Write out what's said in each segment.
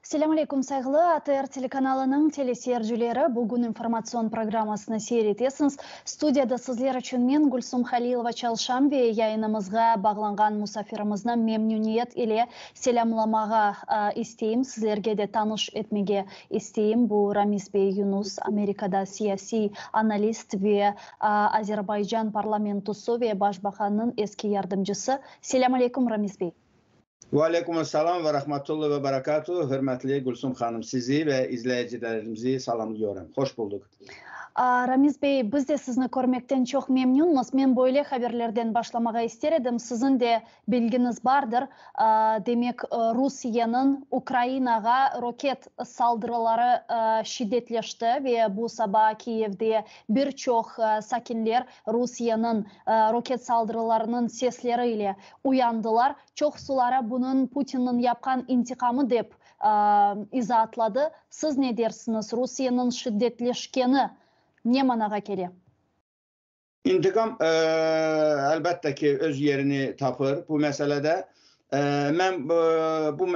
Selâm aleyküm, sayğılı ATR telekanalınıñ teleseyircileri! Bugün informatsion programmasını seyir etesiñiz. Studiyada sizler içün men, Gülsum Halilova, çalışam ve yayınımızğa bağlanğan musafirimizni memnüniyet ile selâmlamağa isteyim, sizlerge de tanış etmege isteyim. Bu Ramiz bey Yunus, Amerikada siyasiy analist ve Azerbaycan parlamentosı ve başbaqannıñ eski yardımcısı. Selâm aleyküm, Ramiz bey! Ve aleyküm esselam ve rahmetullah ve berekatuhu, hürmetli Gülsüm hanım, sizi ve izleyicilerimizi salamlıyorum. Hoş bulduk. Ramiz bey, biz de sizni körmekten çoq memnünmiz. Men böyle haberlerden başlamağa ister edim, siziñ de bilgiñiz bardır, demek, Rusiyeniñ Ukrainağa roket saldırıları şiddetleşti ve bu saba Kiyevde bir çoq sakinler Rusiyeniñ roket saldırılarınıñ sesleri ile uyandılar. Çoqsuları bunıñ Putinniñ yapqan intiqamı dep izaatladı. Siz ne dersiñiz, Rusiyeniñ şiddetleşkeni ne manağa kele? İntiqam, elbəttə ki, öz yerini tapır bu məsələdə. Mən bu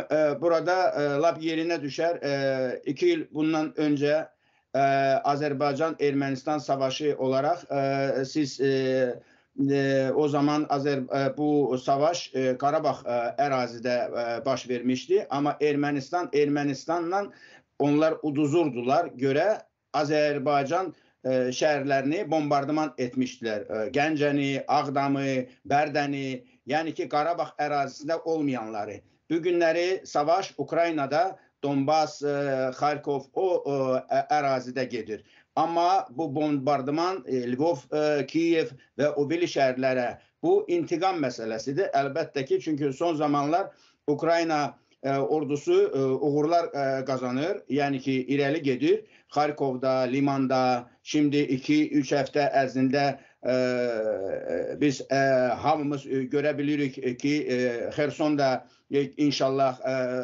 burada lap yerinə düşər. 2 il bundan öncə Azərbaycan-Ermənistan savaşı olaraq siz o zaman Azer bu savaş Qarabağ ərazidə baş vermişdi. Amma Ermənistan Ermənistanla onlar uduzurdular görə Azərbaycan şəhərlərini bombardıman etmişdilər. Gəncəni, Ağdamı, Bərdəni, yəni ki, Qarabağ ərazisində olmayanları. Bu günləri savaş Ukraynada Donbas, Xarkov o ərazidə gedir. Amma bu bombardıman Lvov, Kiyev və o biri şəhərlərə bu intiqam məsələsidir. Əlbəttə ki, çünki son zamanlar Ukrayna ordusu uğurlar qazanır, yəni ki, irəli gedir. Xarkovda, Limanda, şimdi 2-3 həftə ərzində biz hamımız görə bilirik ki, Xerson da inşallah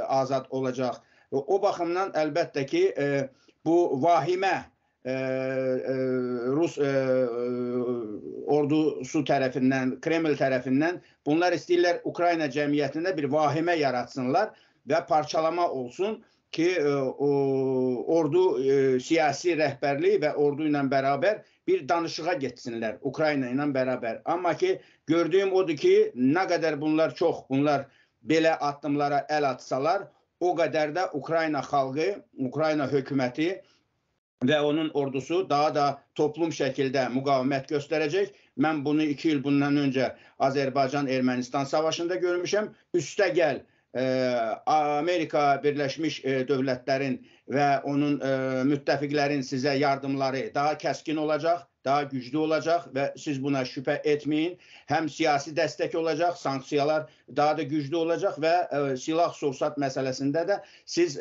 azad olacaq. O baxımdan əlbəttə ki, bu vahimə Rus ordusu tərəfindən, Kreml tərəfindən bunlar istəyirlər Ukrayna cəmiyyətində bir vahimə yaratsınlar və parçalama olsun ki, o, ordu siyasi rəhbərliyi və ordu ilə bərabər bir danışığa getsinlər Ukrayna ilə bərabər. Amma ki, gördüyüm odur ki, nə qədər bunlar çox, bunlar belə addımlara əl atsalar, o qədər də Ukrayna xalqı, Ukrayna hökuməti və onun ordusu daha da toplum şəkildə müqavimət göstərəcək. Mən bunu 2 il bundan öncə Azərbaycan-Ermənistan savaşında görmüşəm. Üstə gəl Amerika Birləşmiş Dövlətlərin və onun müttəfiqlərin sizə yardımları daha kəskin olacaq, daha güclü olacaq və siz buna şübhə etməyin. Həm siyasi dəstək olacaq, sanksiyalar daha da güclü olacaq və silah sursat məsələsində də siz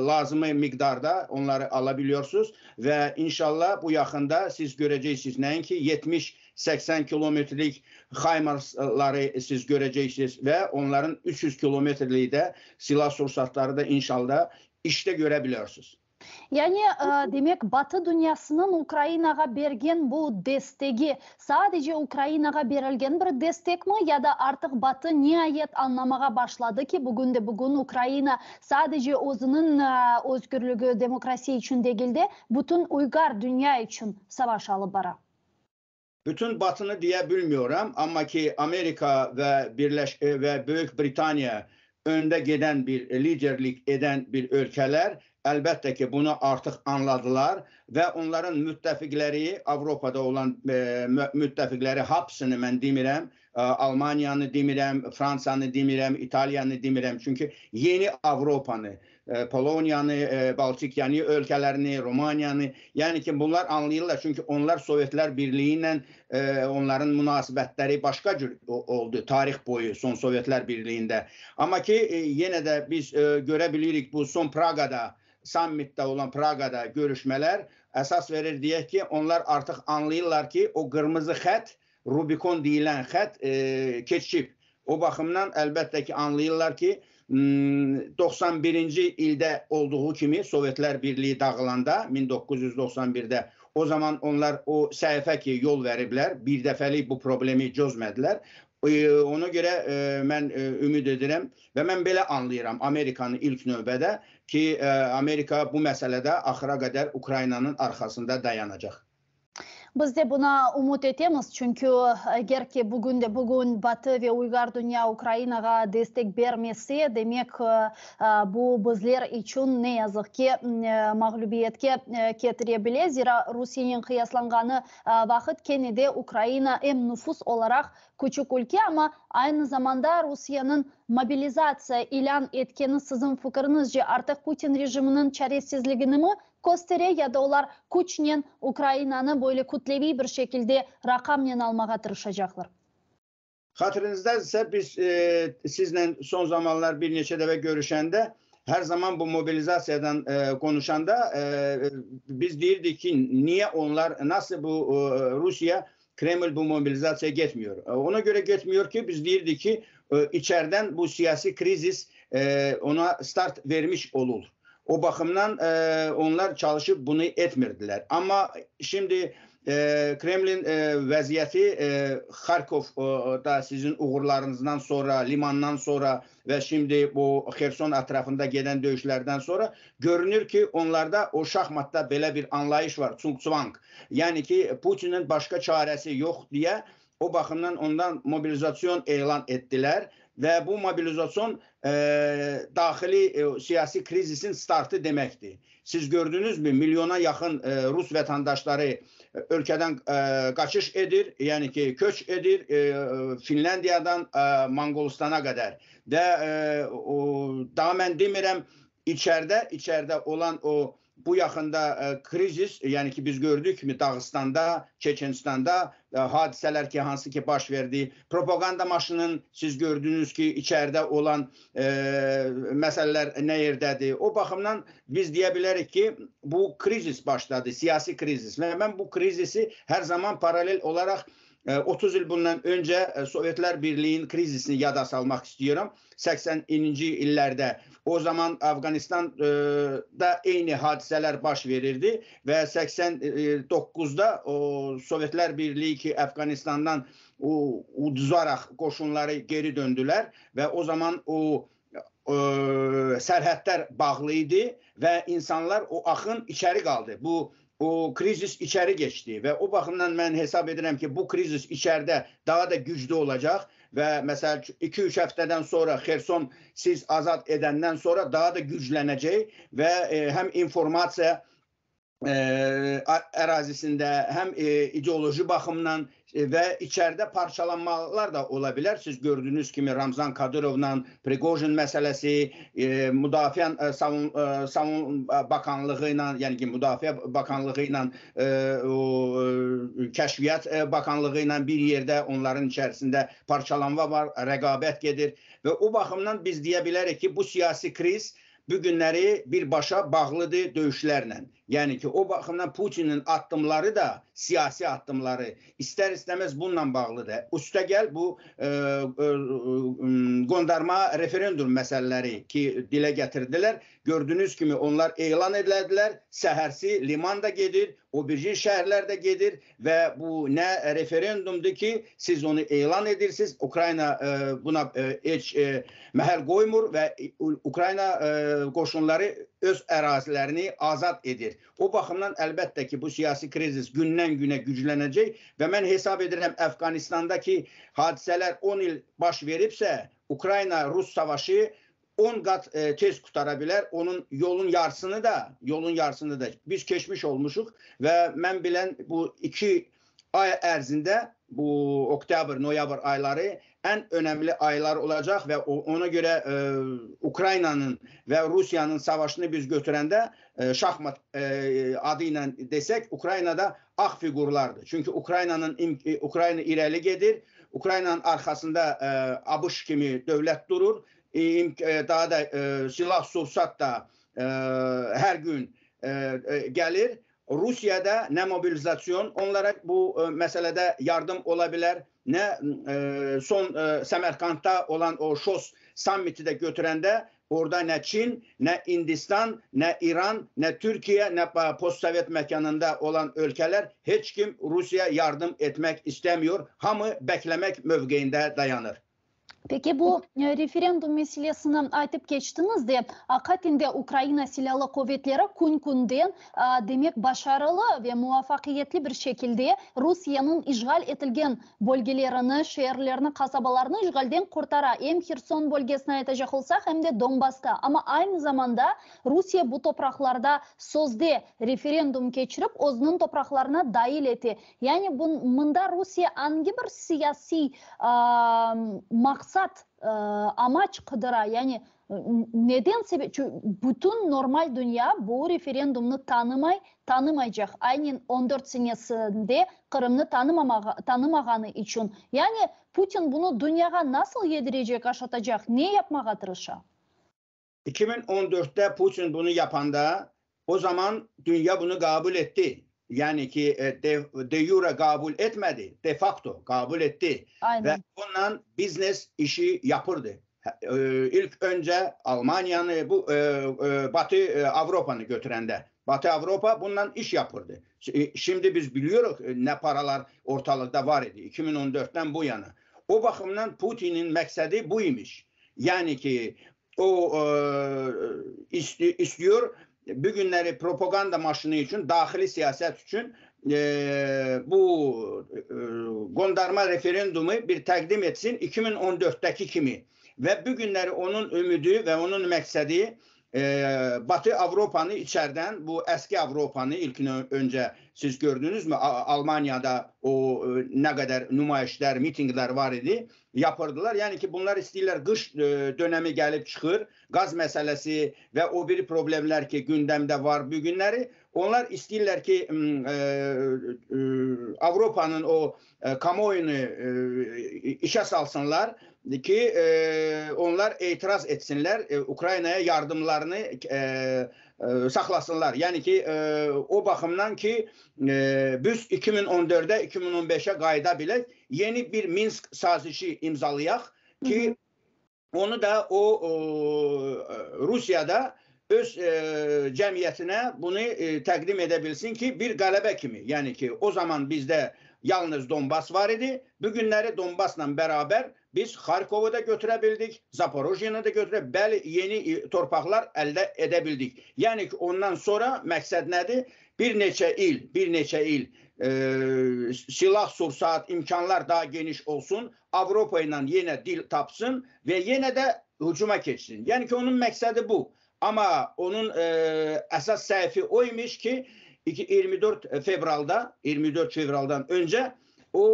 lazımi miqdarda onları ala biliyorsunuz və inşallah bu yaxında siz görəcəksiniz nəinki 70-80 kilometrlik HIMARS-ları siz görəcəksiniz və onların 300 kilometrlik də silah sursatları da inşallah işte görə biliyorsunuz. Yani, demek, Batı dünyasınıñ Ukrainağa bergen bu destegi sadece Ukrainağa berilgen bir destekmi ya da artıq Batı niayet añlamağa başladı ki, bugün de bugün Ukraina sadece özüniñ özgürligi, demokrasiya içün degil de, bütün uygar dünya içün savaş alıp bara? Bütün Batını deyə bilmiyorum, amma ki Amerika və Birləş və Böyük Britaniya öndə gedən bir liderlik edən bir ölkələr əlbəttə ki, bunu artıq anladılar və onların müttəfiqləri, Avropada olan müttəfiqləri hapsını mən demirəm, Almaniyanı demirəm, Fransanı demirəm, İtaliyanı demirəm. Çünki yeni Avropanı, Poloniyanı, Baltik yanı ölkələrini, Romaniyanı, yəni ki, bunlar anlayırlar. Çünki onlar Sovetlər Birliyi ilə onların münasibətləri başqa cür oldu tarix boyu son Sovetlər Birliyində. Amma ki, yenə də biz görə bilirik bu son Praqada, sammitdə olan Praqada görüşmələr əsas verir deyək ki, onlar artıq anlayırlar ki, o qırmızı xətt, Rubikon deyilən xətt keçib. O baxımdan əlbəttə ki, anlayırlar ki, 91-ci ildə olduğu kimi Sovetlər Birliyi dağılanda 1991-də o zaman onlar o səhifə ki yol veriblər, bir dəfəlik bu problemi çözmədilər. Ona görə mən ümid edirəm və mən belə anlayıram Amerikanı ilk növbədə ki, Amerika bu məsələdə axıra qədər Ukraynanın arxasında dayanacaq. Biz de buna ümüt etemiz, çünki eger ki bugün de bugün Batı ve uygar dünya Ukrainağa destek bermese, demek, bu bizler içün, ne yazıq ki, mağlübiyetke ketire bile. Zira Rusiyenen qıyaslanğanı vaqıt kene de Ukraina em nufus olaraq küçük ülke, amma aynı zamanda Rusiyeniñ mobilizatsiya ilân etkeni siziñ fikiriñizce artıq Putin rejiminiñ çaresizliginimi köstere ya da olar küçnen Ukrainanı böyle kütleviy bir şekilde raqamnen almağa tırışacaqlar? Hatırıñızdadırsa, biz siznen soñ zamanlar bir neçe defa körüşende, her zaman bu mobilizatsiyadan qonuşanda, biz deyirdik ki, niye onlar, nasıl bu Rusiye, Kreml bu mobilizatsiya getmiyor. Ona göre getmiyor ki, biz deyirdik ki, içeriden bu siyasiy krizis ona start vermiş olur. O baqımdan onlar çalışıp bunı etmirdiler. Amma şimdi Kremlin vaziyeti Harkovda siziñ uğurlarıñızdan sonra, Limandan sonra ve şimdi bu Herson ətrafında geden döyüşlerden sonra görünür ki, onlarda o şahmatta belə bir anlayış var, tsungtsvang. Yani ki, Putinin başqa çaresi yoq diye, o baqımdan ondan mobilizasyon elan ettiler ve bu mobilizasyon dahili siyasiy krizisin startı demektir. Siz gördünüzmü, milyona yaqın rus vatandaşları ülkeden qaçış edir, yani ki, köç edir Finlandiyadan Mongolistana qədər. Və daha mən demirəm, içərdə, içərdə olan o bu yaxında krizis, yəni ki, biz gördük ki, Dağıstanda, Çeçenistanda hadisələr ki, hansı ki baş verdi. Propaganda maşının siz gördünüz ki, içərdə olan məsələlər nə yerdədir. O baxımdan biz deyə bilərik ki, bu krizis başladı, siyasi krizis. Və mən bu krizisi hər zaman paralel olaraq 30 il bundan öncə Sovetlər Birliyinin krizisini yada salmaq istəyirəm. 80-ci illərdə o zaman Afqanistanda eyni hadisələr baş verirdi və 89-da o Sovetlər Birliyi ki, Afqanistandan o uduzaraq qoşunları geri döndülər və o zaman o sərhədlər bağlı idi və insanlar o axın içəri qaldı. Bu o krizis içəri keçdi və o baxımdan mən hesab edirəm ki, bu krizis içəridə daha da güclü olacaq və məsəl 2-3 həftədən sonra Xerson siz azad edəndən sonra daha da güclənəcək və həm informasiya ərazisində, həm ideoloji baxımdan və içəridə parçalanmalar da ola bilər. Siz gördüyünüz kimi Ramzan Kadırovla Priqojin məsələsi, Müdafiə Savun, Savun Bakanlığı ilə, yəni ki, Müdafiə Bakanlığı ilə o Kəşfiyyat Bakanlığı ilə bir yerdə onların içərisində parçalanma var, rəqabət gedir və o baxımdan biz deyə bilərik ki, bu siyasi kriz bu günləri birbaşa bağlıdır döyüşlərlə. Yəni ki, o baxımdan Putinin addımları da, siyasi addımları istər-istəməz bununla bağlıdır. Üstəgəl bu qondarma referendum məsələləri ki, dilə gətirdilər. Gördüyünüz kimi onlar elan edildilər. Səhərsi liman da gedir, o bir şəhərlər də gedir və bu nə referendumdur ki, siz onu elan edirsiniz. Ukrayna buna heç məhəl qoymur və Ukrayna qoşunları öz ərazilərini azad edir. O baxımdan əlbəttə ki, bu siyasi krizis gündən günə güclənəcək və mən hesab edirəm Əfqanistandakı hadisələr 10 il baş veribsə, Ukrayna-Rus savaşı 10 qat tez qutara bilər. Onun yolun yarısını da, yolun yarısını da biz keçmiş olmuşuq və mən bilən bu 2 ay ərzində bu oktyabr, noyabr ayları ən önəmli aylar olacaq və ona görə Ukraynanın və Rusiyanın savaşını biz götürəndə şahmat adı ilə desək, Ukraynada ağ fiqurlardır. Çünki Ukraynanın Ukrayna irəli gedir. Ukraynanın arxasında ABŞ kimi dövlət durur. Daha da silah sursat da hər gün gəlir. Rusiyada nə mobilizasyon onlara bu məsələdə yardım ola bilər, nə son Səmərqandda olan o ŞOS sammiti də götürəndə Orada ne Çin, ne İndistan, ne İran, ne Türkiye, ne postsovet mekânında olan ölkeler heç kim Rusiye yardım etmek istemiyor, hamı beklemek mövqeyinde dayanır. Peki bu referendum meselesini aytıp keçtiñiz de, aqiqaten de Ukraina Silâlı Quvetleri kün-künden, demek, başarılı ve muvafaqiyetli bir şekilde Rusiyeniñ işğal etilgen bölgelerini, şeerlerni, qasabalarnı işğalden qurtara, em Herson bölgesini aytacaq olsaq, em de Donbassta. Amma aynı zamanda Rusiye bu topraqlarda sözde referendum keçirip, özüniñ topraqlarına dail ete. Yani mında Rusiye angi bir siyasiy maqsat, amaç qıdıra? Yani neden sebep? Bütün normal dünya bu referendumnı tanımay, tanımaycaq. Aynen 14 senesinde Qırımnı tanımağanı içün. Yani Putin bunı dünyağa nasıl yedirecek, aşatacaq, ne yapmağa tırışa? 2014'te Putin bunu yapanda o zaman dünya bunu qabul etti. Yani ki de, de jure qabul etmedi, de facto qabul etti. Aynen. Ve ondan biznes işi yapırdı. İlk önce Almaniyanı, bu Batı Avropanı götürende. Batı Avropa bundan iş yapırdı. Şimdi biz biliyoruz ne paralar ortalıkta var idi 2014'ten bu yana. O bakımdan Putin'in məqsədi bu imiş. Yani ki o istiyor bugünleri propaganda maşını için, daxili siyaset için bu qondarma referendumu bir təqdim etsin 2014'teki kimi. Ve bugünleri onun ümidi ve onun məqsədi Batı Avropanı içeriden, bu eski Avropanı ilk önce siz gördünüz mü? Almanya'da o ne kadar nümayişler, mitingler var idi, yapırdılar. Yani ki bunlar istəyirlər qış dönemi gelip çıxır, qaz meselesi ve o bir problemler ki gündemde var bugünleri. Onlar istəyirlər ki Avropanın o kamuoyunu işe salsınlar ki onlar etiraz etsinler, Ukraynaya yardımlarını saxlasınlar. Yani ki o baxımdan ki biz 2014'e 2015'e qayıda bilək, yeni bir Minsk sazişi imzalayaq ki onu da o, o Rusiyada öz cəmiyyətinə bunu təqdim edə bilsin ki, bir qələbə kimi. Yəni ki, o zaman bizdə yalnız Donbas var idi. Bu günləri Donbasla bərabər biz Xarkovu da götürə bildik, Zaporojyeni də götürə, bəli, yeni torpaqlar əldə edə bildik. Yəni ki, ondan sonra məqsəd nədir? Bir neçə il, bir neçə il silah, sursat, imkanlar daha geniş olsun, Avropa ilə yenə dil tapsın və yenə də hücuma keçsin. Yəni ki, onun məqsədi bu. Amma onun əsas səhvi o imiş ki, 24 fevralda, 24 fevraldan öncə o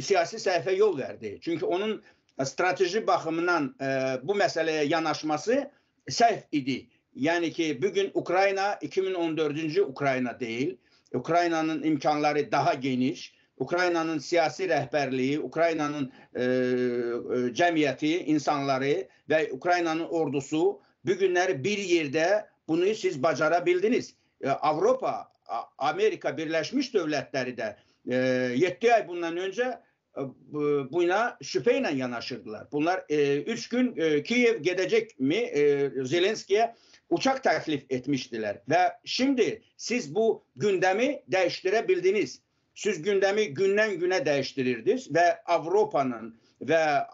siyasi səhvə yol verdi. Çünki onun strateji baxımından bu məsələyə yanaşması səhv idi. Yəni ki, bugün Ukrayna 2014-cü Ukrayna deyil. Ukraynanın imkanları daha geniş. Ukraynanın siyasi rəhbərliyi, Ukraynanın cəmiyyəti, insanları və Ukraynanın ordusu bugünləri bir yerdə bunu siz bacara bildiniz. Avropa, Amerika Birləşmiş Dövlətləri də 7 ay bundan öncə buna şübhə ilə yanaşırdılar. Bunlar 3 gün Kiyev gedəcək mi Zelenskiyə uçaq təklif etmişdilər və şimdi siz bu gündəmi dəyişdirə bildiniz. Siz gündəmi gündən günə dəyişdirirdiniz və Avropanın və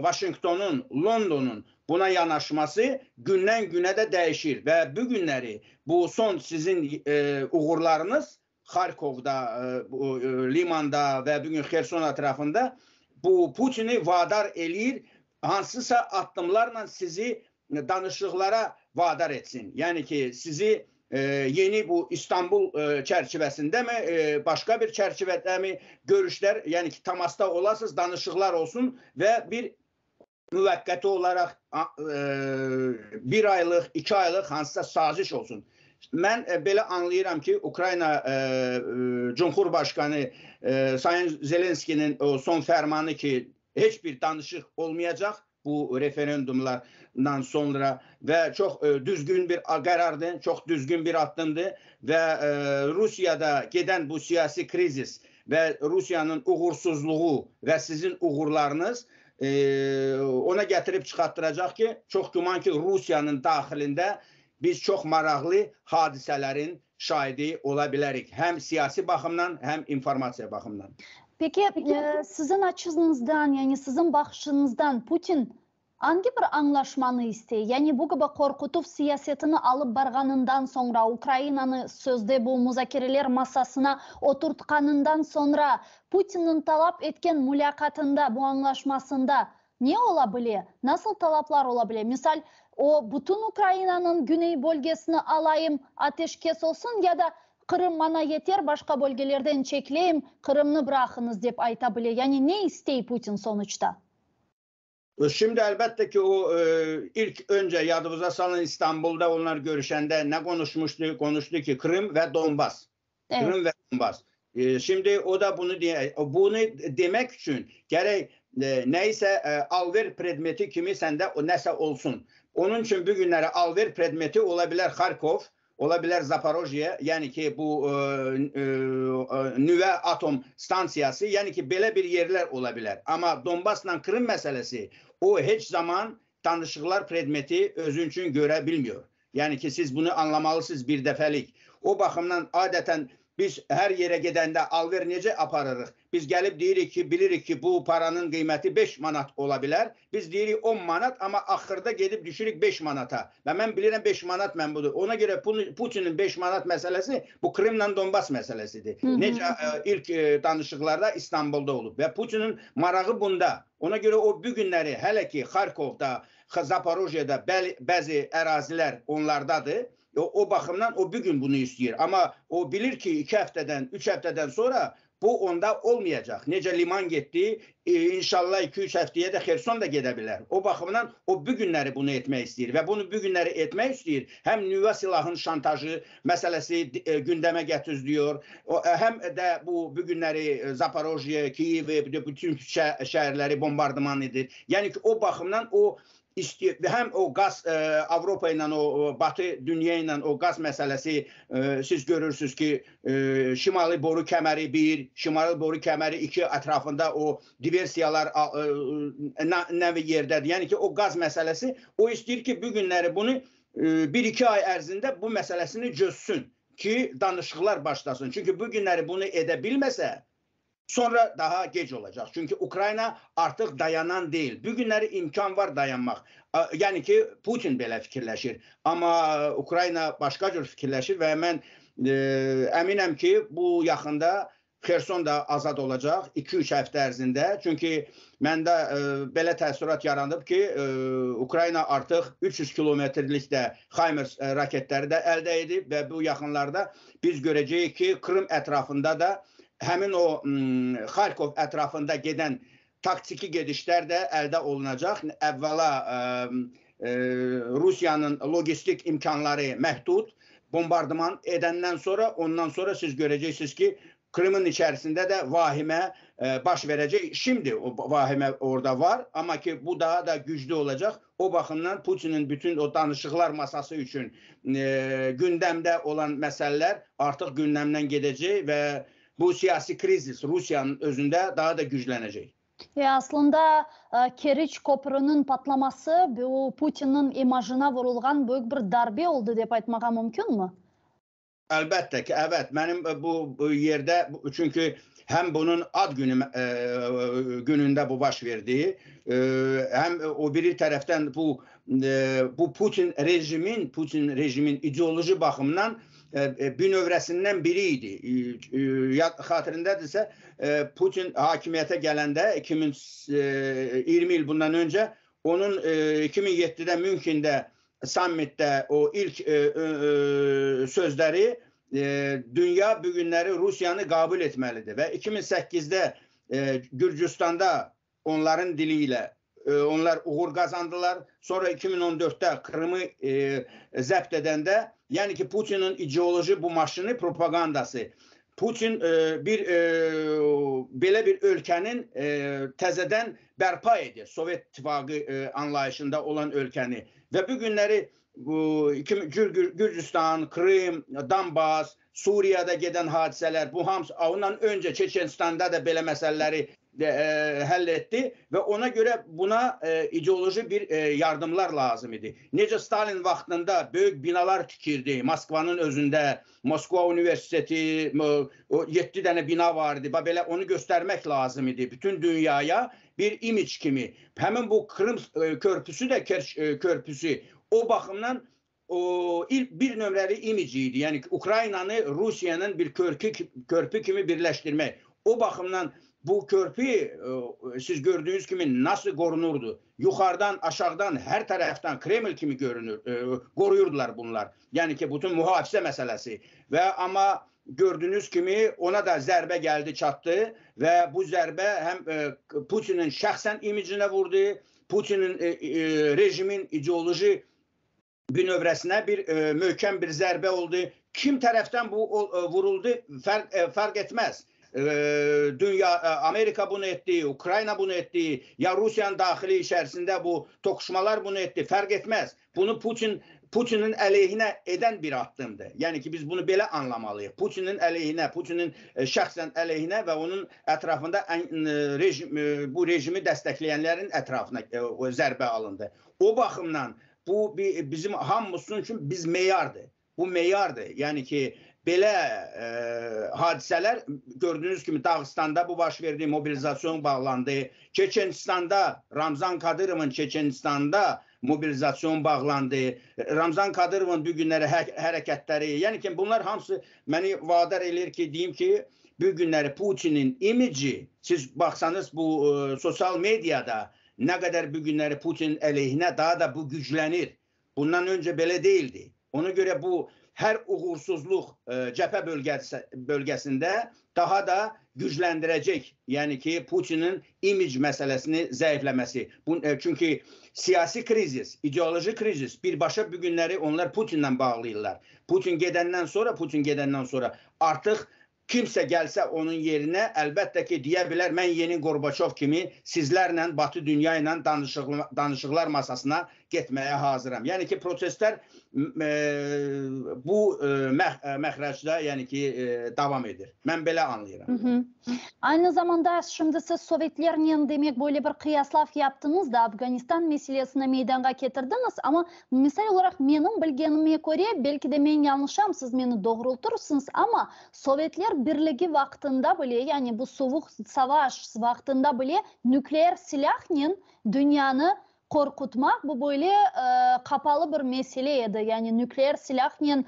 Washingtonun, Londonun buna yanaşması gündən günə də dəyişir və bu günləri bu son sizin uğurlarınız Xarkovda, bu, Limanda və bugün Xerson ətrafında bu Putini vadar eləyir, hansısa addımlarla sizi danışıqlara vadar etsin. Yəni ki, sizi yeni bu İstanbul çərçivəsində mi, başqa bir çərçivədə mi görüşlər, yəni ki, təmasda olasınız, danışıqlar olsun və bir müvəqqəti olaraq bir aylıq, 2 aylıq hansısa saziş olsun. Mən belə anlayıram ki, Ukrayna Cumhurbaşqanı Sayın Zelenskinin o son fərmanı ki, heç bir danışıq olmayacaq bu referendumlardan sonra və çox düzgün bir qərardır, çox düzgün bir addımdır və Rusiyada gedən bu siyasi krizis və Rusiyanın uğursuzluğu və sizin uğurlarınız. Ona gətirib çıxartdıracaq ki, çox güman ki, Rusiyanıñ daxilində biz çox maraqlı hadisələrin şahidi ola bilərik, həm siyasi baxımdan, həm informasiya baxımdan. Peki, siziñ açıñızdan, yani siziñ baqışıñızdan Putin angi bir añlaşmanı istey? Yani bu kibi qorqutuv siyasetini alıp barğanından soñra, Ukrainanı sözde bu muzakereler masasına oturtqanından soñra, Putinniñ talap etken mulâqatında, bu añlaşmasında ne ola bile? Nasıl talaplar ola bile? Misal, o, bütün Ukrainanıñ güney bölgesini alayım, ateşkes olsun ya da Qırım maña yeter, başqa bölgelerden çekileyim, Qırımnı bıraqıñız dep ayta bile. Yani ne istey Putin sonuçta? Şimdi elbette ki, o ilk önce yadımıza salın İstanbulda onlar görüşende ne qonuşmuştı? Qonuştı ki, Krım ve Donbas. Krım ve Donbas. Şimdi o da bunı bunı demek içün kerek neyse al-ver predmeti kimi sende nese olsun. Onıñ içün bugünleri al-ver predmeti ola biler Harkov, Ola bilər Zaporojye, yəni ki, bu nüvə atom stansiyası, yəni ki, belə bir yerlər ola bilər. Amma Donbasla Krım məsələsi, o heç zaman danışıqlar predmeti özü üçün görə bilmiyor. Yəni ki, siz bunu anlamalısınız bir dəfəlik. O baxımdan adətən biz hər yerə gedəndə alver necə aparırıq? Biz gəlib deyirik ki, bilirik ki, bu paranın qiyməti 5 manat ola bilər. Biz deyirik 10 manat, amma axırda gedib düşürük 5 manata. Və mən bilirəm 5 manat mən budur. Ona görə Putinin 5 manat məsələsi bu Krımla Donbas məsələsidir. Necə ilk danışıqlarda İstanbulda olub və Putinin marağı bunda. Ona görə o bu günləri hələ ki Xarkovda, Zaporojyeda bəzi ərazilər onlardadır. O baxımdan o bu gün bunu istəyir. Amma o bilir ki, 2 həftədən, 3 həftədən sonra bu onda olmayacaq. Necə Liman getdi, inşallah 2-3 həftəyə də Xerson da gedə bilər. O baxımdan o bu günləri bunu etmək istəyir və bunu bu günləri etmək istəyir. Həm nüvə silahın şantajı məsələsi gündəmə gətiriliyor. Həm də bu bu günləri Zaporojye, Kiyev, bütün şəhərləri bombardıman edir. Yəni ki, o baxımdan o İsti həm o qaz Avropa ilə o Batı dünya ilə o qaz məsələsi siz görürsüz ki, Şimali boru kəməri 1, Şimali boru kəməri 2 ətrafında o diversiyalar nə yerdədir. Yəni ki, o qaz məsələsi o istəyir ki, bu günləri bunu 1-2 ay ərzində bu məsələsini çözsün ki, danışıqlar başlasın. Çünki bu günləri bunu edə bilməsə, sonra daha gec olacaq. Çünki Ukrayna artıq dayanan deyil. Bu günləri imkan var dayanmaq. Yəni ki, Putin belə fikirləşir. Amma Ukrayna başqa cür fikirləşir və mən əminəm ki, bu yaxında Xerson da azad olacaq 2-3 həftə ərzində. Çünki məndə belə təəssürat yaranıb ki, Ukrayna artıq 300 kilometrlik də HIMARS raketləri də əldə edib və bu yaxınlarda biz görəcəyik ki, Krım ətrafında da həmin o Xarkov ətrafında gedən taktiki gedişlər də əldə olunacaq. Əvvəla Rusiyanın logistik imkanları məhdud, bombardıman edəndən sonra, ondan sonra siz görəcəksiniz ki, Krımın içərisində də vahimə baş verəcək. Şimdi o vahimə orada var, amma ki bu daha da güclü olacaq. O baxımdan Putinin bütün o danışıqlar masası üçün gündəmdə olan məsələlər artıq gündəmdən gedəcək və bu siyasi krizis Rusiyanın özündə daha da güclənəcək. Aslında Keriç köprünüñ patlaması bu Putinniñ imajına vurulğan büyük bir darbe oldı dep aytmağa mümkünmi? Əlbəttə ki, evet. Mənim bu yerdə çünki həm bunun ad günü günündə bu baş verdi, həm o biri tərəfdən bu Putin rejimin ideoloji baxımdan bünövrəsindən biri idi. Xatırındadırsa Putin hakimiyyətə gələndə 2020 il bundan öncə onun 2007-də Münxendə sammitdə o ilk sözləri dünya bu günləri Rusiyanı qəbul etməlidir və 2008-də Gürcüstanda onların dili ilə onlar uğur qazandılar. Sonra 2014-də Krımı zəbt edəndə, yəni ki Putinin ideoloji bu maşını propagandası Putin bir belə bir ölkənin təzədən bərpa edir. Sovet İttifaqı anlayışında olan ölkəni. Və bu günləri bu Gürcüstan, Krım, Donbas, Suriyada gedən hadisələr, bu hamısı ondan öncə Çeçenistanda da belə məsələləri. həll etdi və ona görə buna ideoloji bir yardımlar lazım idi. Necə Stalin vaxtında böyük binalar tikirdi Moskvanın özündə, Moskva Universiteti, o 7 dənə bina var idi. Bax belə onu göstərmək lazım idi bütün dünyaya bir imic kimi. Həmin bu Krım körpüsü də Kerç körpüsü o baxımdan o ilk bir nömrəli imici idi. Yəni Ukraynanı Rusiyanın bir körpü, körpü kimi birləşdirmək. O baxımdan bu körpü siz gördüyünüz kimi nasıl qorunurdu? Yuxarıdan, aşağıdan, hər tərəfdən Kreml kimi görünür, qoruyurdular bunlar. Yəni ki, bütün mühafizə məsələsi və amma gördüyünüz kimi ona da zərbə gəldi, çatdı və bu zərbə həm Putinin şəxsən imicinə vurdu, Putinin rejimin ideoloji bünövrəsinə bir möhkəm bir zərbə oldu. Kim tərəfdən bu vuruldu fərq etməz. Dünya Amerika bunu etdi, Ukrayna bunu etdi, ya Rusiyanın daxili içərisində bu toqquşmalar bunu etdi, fərq etməz. Bunu Putin Putinin əleyhinə edən bir addımdır. Yəni ki, biz bunu belə anlamalıyıq. Putinin əleyhinə, Putinin şəxsən əleyhinə və onun ətrafında rejim, bu rejimi dəstəkləyənlərin ətrafına zərbə alındı. O baxımdan bu bizim hamımız üçün biz meyardır. Bu meyardır. Yəni ki, belə hadisələr gördüyünüz kimi Dağıstanda bu baş verdi, mobilizasyon bağlandı. Çeçenistanda Ramzan Kadırovun Çeçenistanda mobilizasyon bağlandı. Ramzan Kadırovun bu günləri hə hərəkətləri, yəni ki, bunlar hamısı məni vadar eləyir ki, deyim ki, bu günləri Putinin imici, siz baxsanız bu sosial mediada nə qədər bu günləri Putin əleyhinə daha da bu güclənir. Bundan öncə belə deyildi. Ona görə bu hər uğursuzluq cəbhə bölgəsində daha da gücləndirəcək. Yəni ki, Putinin imic məsələsini zəifləməsi. Bu, çünki siyasi krizis, ideoloji krizis birbaşa bu günləri onlar Putinlə bağlayırlar. Putin gedəndən sonra, Putin gedəndən sonra artıq kimsə gəlsə onun yerinə əlbəttə ki, deyə bilər mən yeni Gorbaçov kimi sizlərlə Batı dünya ilə danışıqlar masasına getməyə hazıram. Yəni ki, proseslər bu məxrəcdə, yəni ki, davam edir. Mən belə anlayıram. Hı -hı. Aynı zamanda şimdi siz Sovetlerle demek böyle bir qıyaslav yaptınız da Afganistan meselesini meydanğa ketirdiniz, amma misal olaraq menim bilgenime köre, belki de men yanlışam, siz meni doğrultursıñız, amma Sovetler Birligi vaqtında bile, yani bu suvuq savaş vaqtında bile nükleer silâhnen dünyanı qorqutmaq, bu böyle qapalı bir mesele edi. Yani nükleer silâhnen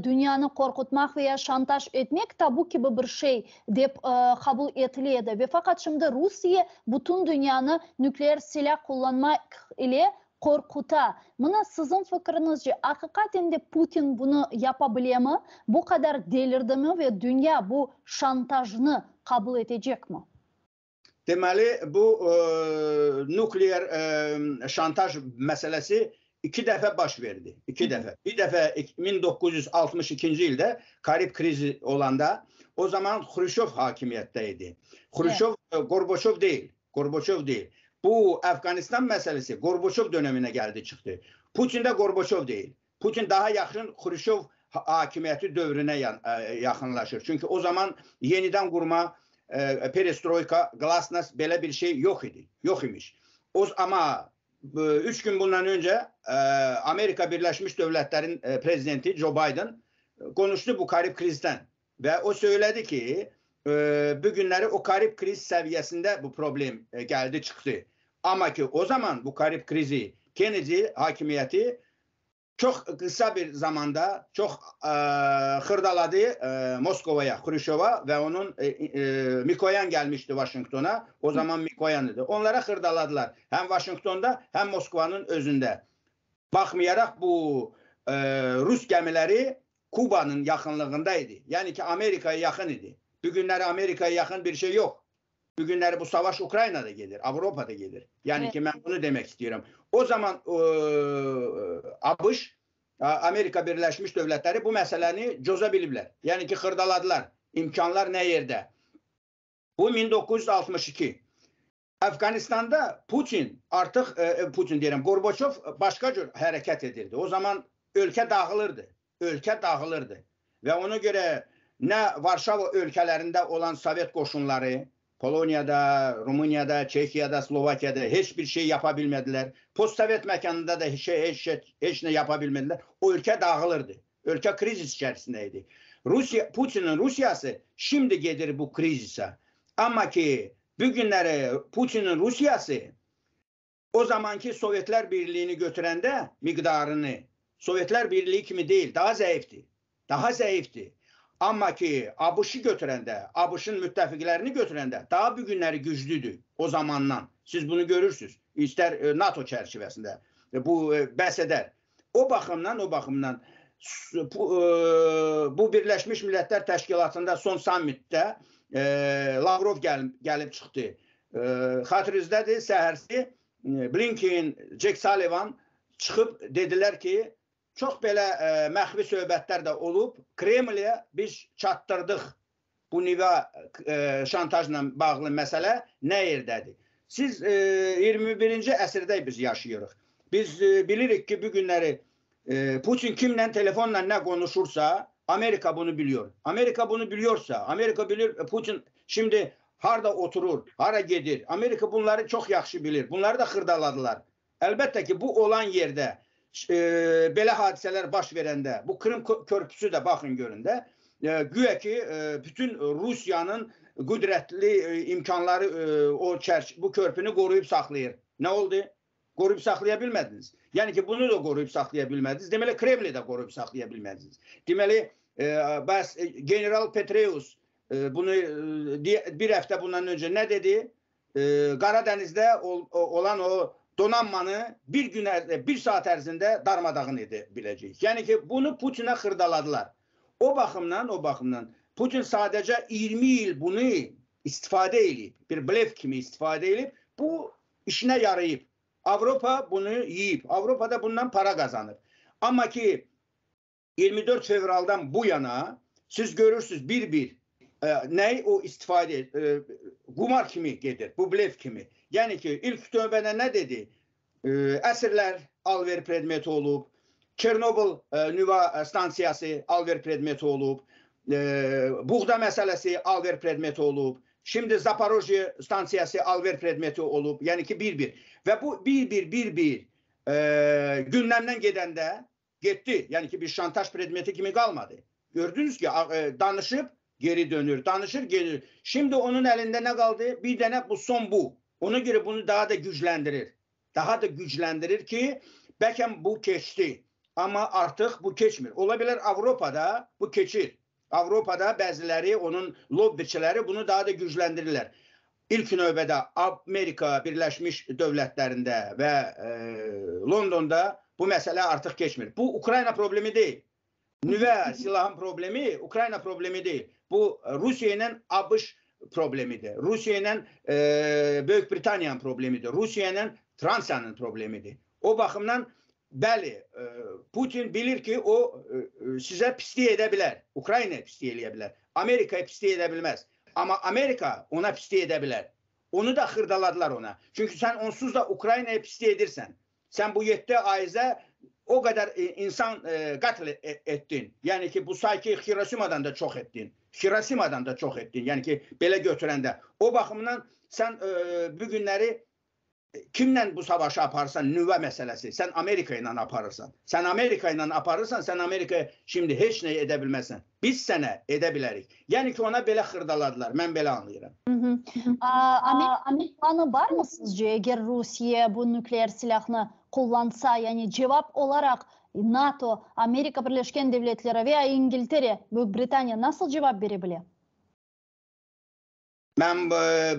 dünyanı qorqutmaq veya şantaj etmek tabu kibi bir şey dep qabul etile edi. Ve faqat şimdi Rusiye bütün dünyanı nükleer silâ qullanmaq ile qorquta. Mına siziñ fikriñizce, aqiqaten de Putin bunı yapa bilemi? Bu qadar delirdimi ve dünya bu şantajnı qabul etecekmi? Deməli, bu nukleer şantaj məsələsi iki dəfə baş verdi. İki dəfə. Bir dəfə 1962-ci ildə Karib krizi olanda o zaman Xruşov hakimiyyətdə idi. Xruşov Gorbaçov deyil. Gorbaçov deyil. Bu Əfqanistan məsələsi Gorbaçov dönəminə gəldi, çıxdı. Putin də Gorbaçov deyil. Putin daha yaxın Xruşov hakimiyyəti dövrünə yaxınlaşır. Çünki o zaman yenidən qurma, perestroyka, glasnost belə bir şey yox idi. Yox imiş. O amma 3 gün bundan öncə Amerika Birləşmiş Dövlətlərin prezidenti Joe Biden konuştu bu Karib krizdən və o söylədi ki, bu günləri o Karib kriz səviyyəsində bu problem gəldi, çıxdı. Amma ki o zaman bu Karib krizi Kennedy hakimiyyəti çox qısa bir zamanda çox xırdaladı Moskovaya, Xruşova və onun Mikoyan gəlmişdi Washingtona. O zaman Mikoyan idi. Onlara xırdaladılar. Həm Washingtonda, həm Moskvanın özündə. Baxmayaraq bu Rus gəmiləri Kubanın yaxınlığında idi. Yəni ki, Amerikaya yaxın idi. Bu günləri Amerikaya yaxın bir şey yox. Bu günləri bu savaş Ukraynada gedir, Avropada gedir. Yəni ki, mən bunu demək istəyirəm. O zaman ABŞ, Amerika Birləşmiş Dövlətləri bu məsələni coza biliblər. Yəni ki, xırdaladılar. İmkanlar nə yerdə? Bu 1962. Əfqanistanda Putin artıq, Putin deyirəm, Gorbaçov başqa cür hərəkət edirdi. O zaman ölkə dağılırdı. Ölkə dağılırdı. Və ona görə nə Varşava ölkələrində olan Sovet qoşunları, Poloniyada, Rumıniyada, Çehiyada, Slovakiyada heç bir şey yapa bilmediler. Postsovet məkânında da heç heç heç nə yapa bilmediler. O ölkə dağılırdı. Ölkə krizis içərisindəydi. Rusiya, Putinin Rusiyası şimdi gedir bu krizise. Amma ki, bu günləri Putinin Rusiyası o zamanki Sovetlər Birliyini götürəndə miqdarını Sovetlər Birliyi kimi deyil, daha zəifdir. Daha zəifdir. Amma ki, ABŞ-ı götürəndə, ABŞ-ın müttəfiqlərini götürəndə daha bu günləri güclüdür o zamandan. Siz bunu görürsünüz. İstər NATO çərçivəsində bu bəs edər. O baxımdan, o baxımdan bu Birləşmiş Millətlər Təşkilatında son sammitdə Lavrov gəl, gəlib çıxdı. Xatırınızdadır, səhərsi Blinken, Jack Sullivan çıxıb dedilər ki, çox belə məxfi söhbətlər də olub. Kremlə biz çatdırdıq bu nüvə şantajla bağlı məsələ nə yerdədir? Siz 21-ci əsrdə biz yaşayırıq. Biz bilirik ki, bu günləri Putin kimlə telefonla nə konuşursa, Amerika bunu biliyor. Amerika bunu biliyorsa, Amerika bilir Putin şimdi harda oturur, hara gedir. Amerika bunları çox yaxşı bilir. Bunları da xırdaladılar. Əlbəttə ki, bu olan yerdə belə hadisələr baş verəndə, bu Krım körpüsü də baxın görün də, güya ki, bütün Rusiyanın qüdrətli imkanları o çərç bu körpünü qoruyub saxlayır. Nə oldu? Qoruyub saxlaya bilmədiniz. Yəni ki, bunu da qoruyub saxlaya bilmədiniz. Deməli, Kremli də qoruyub saxlaya bilmədiniz. Deməli, bəs General Petraeus bunu bir həftə bundan öncə nə dedi? Qaradənizdə olan o donanmanı bir gün, bir saat ərzində darmadağın edə biləcəyik. Yəni ki, bunu Putinə xırdaladılar. O baxımdan, o baxımdan Putin sadəcə 20 il bunu istifadə eləyib, bir blef kimi istifadə eləyib, bu işinə yarayıb. Avropa bunu yeyib. Avropa da bundan para qazanıb. Amma ki 24 fevraldan bu yana siz görürsünüz bir-bir nəyi o istifadə qumar kimi gedir, bu blef kimi. Yəni ki, ilk növbədə nə dedi? Əsirlər alver predmeti olub, Çernobıl nüvə stansiyası alver predmeti olub, buğda məsələsi alver predmeti olub, şimdi Zaporojye stansiyası alver predmeti olub. Yəni ki, bir-bir. Və bu bir-bir, bir-bir gündəmdən gedəndə getdi. Yəni ki, bir şantaj predmeti kimi qalmadı. Gördünüz ki, danışıb geri dönür, danışır, geri. Şimdi onun əlində nə qaldı? Bir dənə bu son bu. Ona görə bunu daha da gücləndirir. Daha da gücləndirir ki, bəlkə bu keçdi. Amma artıq bu keçmir. Ola bilər Avropada bu keçir. Avropada bəziləri, onun lobbiçiləri bunu daha da gücləndirirlər. İlk növbədə Amerika Birləşmiş Dövlətlərində və Londonda bu məsələ artıq keçmir. Bu Ukrayna problemi deyil. Nüvə silahın problemi Ukrayna problemi deyil. Bu Rusiya ilə ABŞ problemidir. Rusiya ilə Böyük Britaniyanın problemidir. Rusiya ilə Fransanın problemidir. O baxımdan bəli, Putin bilir ki, o sizə pislik edə bilər. Ukraynaya pislik eləyə bilər. Amerikaya pislik edə bilməz. Amma Amerika ona pislik edə bilər. Onu da xırdaladılar ona. Çünki sən onsuz da Ukraynaya pislik edirsən. Sən bu 7 ayda o qədər insan qətl etdin. Yəni ki, bu say ki, Hiroşimadan da çox etdin. Hiroşimadan da çox etdin. Yəni ki, belə götürəndə. O baxımdan sən bu günləri kimlə bu savaşı aparırsan, nüvə məsələsi, sən Amerika ilə aparırsan. Sən Amerika ilə aparırsan, sən Amerikaya şimdi heç nə edə bilməzsən. Biz sənə edə bilərik. Yəni ki, ona belə xırdaladılar. Mən belə anlayıram. Amerika planı var mı sizce? Eğer Rusiya bu nükleer silahını kullansa, yani cevap olarak NATO, Amerika Birleşken Devletleri veya İngiltere, Büyük Britanya nasıl cevap verebilir? Mən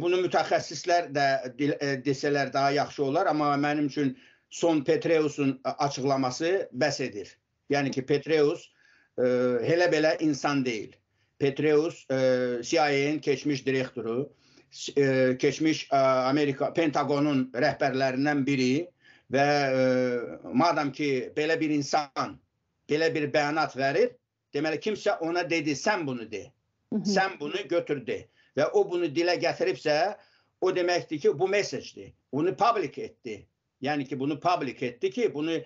bunu mütəxəssislər də desələr daha yaxşı olar, amma mənim üçün son Petreusun açıqlaması bəs edir. Yəni ki, Petreus elə belə insan deyil. Petreus CIA-nin keçmiş direktoru, keçmiş Amerika Pentagonun rəhbərlərindən biri və madam ki, belə bir insan belə bir bəyanat verir, deməli kimsə ona dedi, sən bunu de. Sən bunu götür de. Və o bunu dilə gətiribsə, o deməkdir ki, bu mesajdır. Bunu public etdi. Yəni ki, bunu public etdi ki, bunu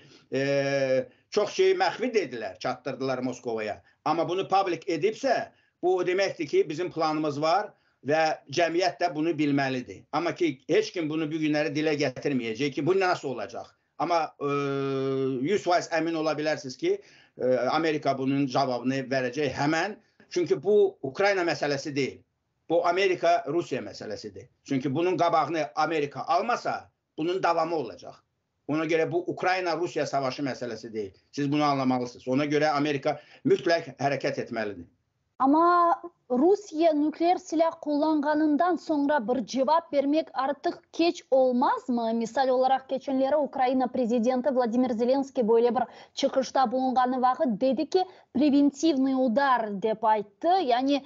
çox şeyi məxfi dedilər, çatdırdılar Moskovaya. Amma bunu public edibsə, bu o deməkdir ki, bizim planımız var. və cəmiyyət də bunu bilməlidir. Amma ki, heç kim bunu bu günləri dilə gətirməyəcək ki, bu nasıl olacaq? Amma 100% əmin ola bilərsiniz ki, Amerika bunun cavabını verəcək həmən. Çünki bu Ukrayna məsələsi deyil. Bu Amerika-Rusiya məsələsidir. Çünki bunun qabağını Amerika almasa, bunun davamı olacaq. Ona görə bu Ukrayna-Rusiya savaşı məsələsi deyil. Siz bunu anlamalısınız. Ona görə Amerika mütləq hərəkət etməlidir. Amma Rusiye nükleer silâ qullanğanından soñra bir cevap bermek artıq keç olmazmı? Misal olaraq, keçenleri Ukraina prezidenti Vladimir Zelenskiy böyle bir çıqışta bulunğanı vaqıt dedi ki, preventivnıy udar dep ayttı, yani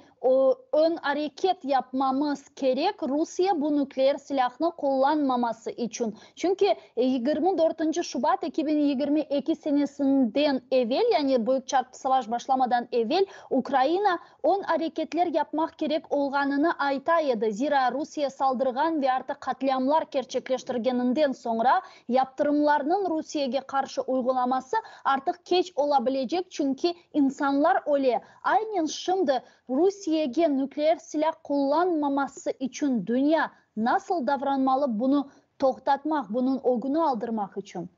ön areket yapmamız kerek Rusiye bu nükleer silâhnı qullanmaması içün. Çünki 24 şubat 2022 senesinden evel, yani Büyük Savaş başlamadan evel Ukraina ön areketler yapmaq kerek olğanını ayta edi. Zira Rusiye saldırğan ve artıq qatliamlar kerçekleştirgeninden soñra yaptırımlarnıñ Rusiyege qarşı uyğulaması artıq keç ola bilecek, çünki insanlar öle. Aynen şimdi Rusiyege nükleer silâ qullanmaması içün dünya nasıl davranmalı, bunı toqtatmaq, bunıñ ögüni aldırmaq içün?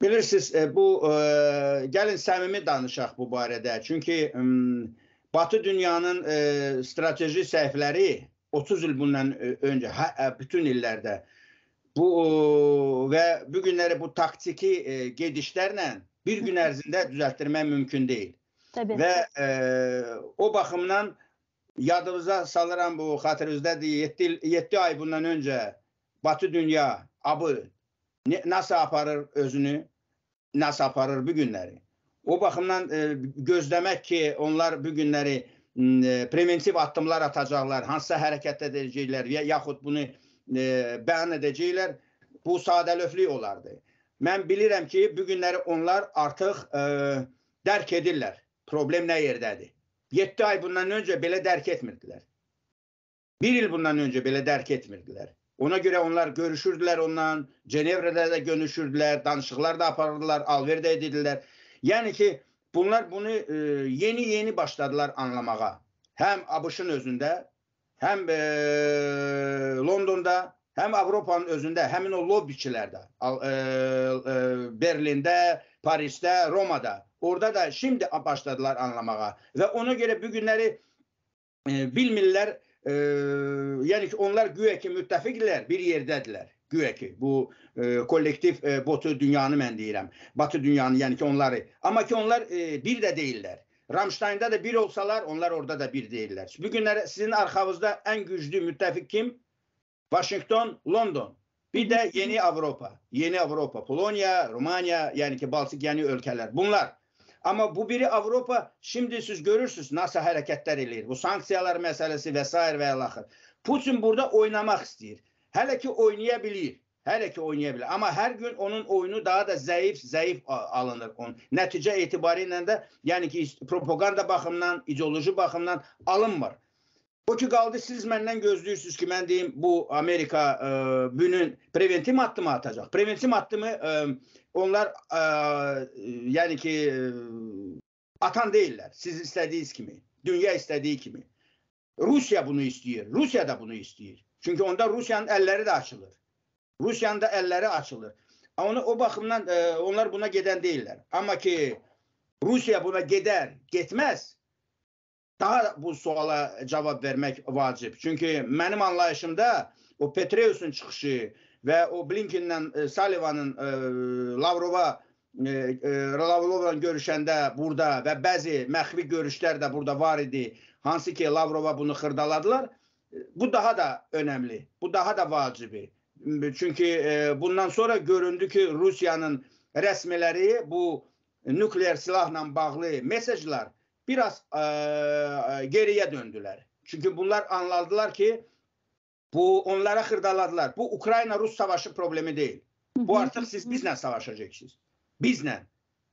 Bilirsiniz, bu gəlin səmimi danışaq bu barədə. Çünki Batı dünyanın strateji səhvləri 30 il bundan öncə, bütün illərdə bu və bu günləri bu taktiki gedişlərlə bir gün ərzində düzəltdirmək mümkün deyil. Tabii. Və o baxımdan yadınıza salıram bu xatırınızdadır 7 7 ay bundan öncə Batı dünya abı nasıl aparır özünü, nasıl aparır bu günləri. O baxımdan gözləmək ki, onlar bu günləri preventiv addımlar atacaqlar, hansısa hərəkət edəcəklər və yaxud bunu bəyan edəcəklər, bu sadəlövhlük olardı. Mən bilirəm ki, bu günləri onlar artıq dərk edirlər. Problem nə yerdədir? 7 ay bundan öncə belə dərk etmirdilər. Bir il bundan öncə belə dərk etmirdilər. Ona görə onlar görüşürdülər ondan, Cenevrədə də görüşürdülər, danışıqlar da aparırdılar, alver də edirdilər. Yəni ki, bunlar bunu yeni-yeni başladılar anlamağa. Həm ABŞ-ın özündə, həm Londonda, həm Avropanın özündə, həmin o lobbiçilərdə, Berlində, Parisdə, Romada. Orada da şimdi başladılar anlamağa. Və ona görə bu günləri bilmirlər, yəni ki, onlar güya ki müttəfiqdirlər, bir yerdədirlər. Güya ki, bu kollektiv botu dünyanı mən deyirəm. Batı dünyanı, yəni ki, onları. Amma ki, onlar bir də deyillər. Ramştaynda da bir olsalar, onlar orada da bir deyirlər. Bu günləri sizin arxanızda ən güclü müttəfiq kim? Washington, London. Bir də yeni Avropa. Yeni Avropa. Polonya, Romanya, yəni ki, Baltik yeni ölkələr. Bunlar. Amma bu biri Avropa, şimdi siz görürsünüz nasıl hərəkətlər eləyir. Bu sanksiyalar məsələsi və s. və ilaxır. Putin burada oynamaq istəyir. Hələ ki oynaya bilir. Hələ ki oynaya bilir. Amma hər gün onun oyunu daha da zəif, zəif alınır. Onun. Nəticə etibarilə də, yəni ki, propaganda baxımından, ideoloji baxımdan alınmır. O ki qaldı, siz məndən gözləyirsiniz ki, mən deyim, bu Amerika bunun preventiv addımı atacaq. Preventiv addımı onlar, yəni ki, atan deyirlər. Siz istədiyiniz kimi, dünya istədiyi kimi. Rusiya bunu istəyir. Rusiya da bunu istəyir. Çünki onda Rusiyanın əlləri də açılır. Rusiyanın da əlləri açılır. Onu, o baxımdan onlar buna gedən deyirlər. Amma ki, Rusiya buna gedər, getməz, daha bu suala cavab vermək vacib. Çünki mənim anlayışımda o Petreusun çıxışı və o Blinkenlə Sullivanın Lavrova Lavrovla görüşəndə burada və bəzi məxfi görüşlər də burada var idi. Hansı ki Lavrova bunu xırdaladılar. Bu daha da önəmli, bu daha da vacibi. Çünki bundan sonra göründü ki, Rusiyanın rəsmiləri bu nükleer silahla bağlı mesajlar biraz geriye döndüler. Çünki bunlar anladılar ki, bu onlara xırdaladılar. Bu Ukrayna-Rus savaşı problemi değil. Bu artıq siz bizlə savaşacaqsınız. Bizlə.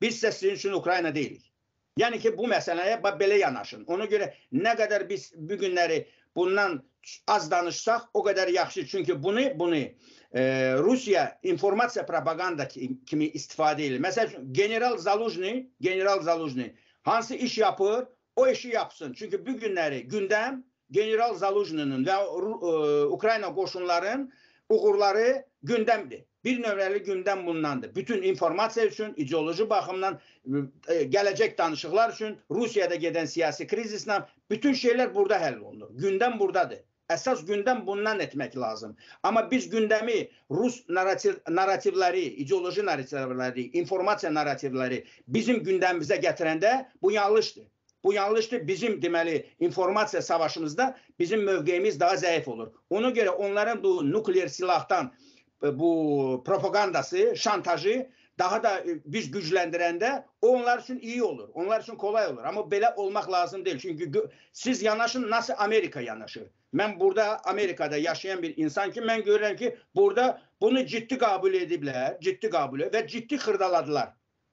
Biz də sizin üçün Ukrayna deyilik. Yəni ki, bu məsələyə belə yanaşın. Ona görə nə qədər biz bu günləri bundan az danışsaq, o qədər yaxşı. Çünki bunu Rusiya informasiya propaganda kimi istifadə edir. Məsəl üçün, General Zalujny, General Zalujny hansı iş yapır? O işi yapsın. Çünki bu günləri gündəm general Zalujnının və Ukrayna qoşunların uğurları gündəmdir. Bir nömrəli gündəm bundandır. Bütün informasiya üçün, ideoloji baxımdan, gələcək danışıqlar üçün, Rusiyada gedən siyasi krizislə bütün şeylər burada həll olunur. Gündəm buradadır. Əsas gündəm bundan etmək lazım. Amma biz gündəmi rus narrativ, narrativləri, ideoloji narrativləri, informasiya narrativləri bizim gündəmimizə gətirəndə bu yanlışdır. Bu yanlışdır. Bizim deməli informasiya savaşımızda bizim mövqeyimiz daha zəif olur. Ona görə onların bu nukleer silahdan bu propagandası, şantajı daha da biz gücləndirəndə o onlar üçün iyi olur. Onlar üçün kolay olur. Amma belə olmaq lazım deyil. Çünki siz yanaşın nasıl Amerika yanaşır. Mən burada Amerikada yaşayan bir insan ki, mən görürəm ki, burada bunu ciddi qəbul ediblər, ciddi qəbul və ciddi xırdaladılar.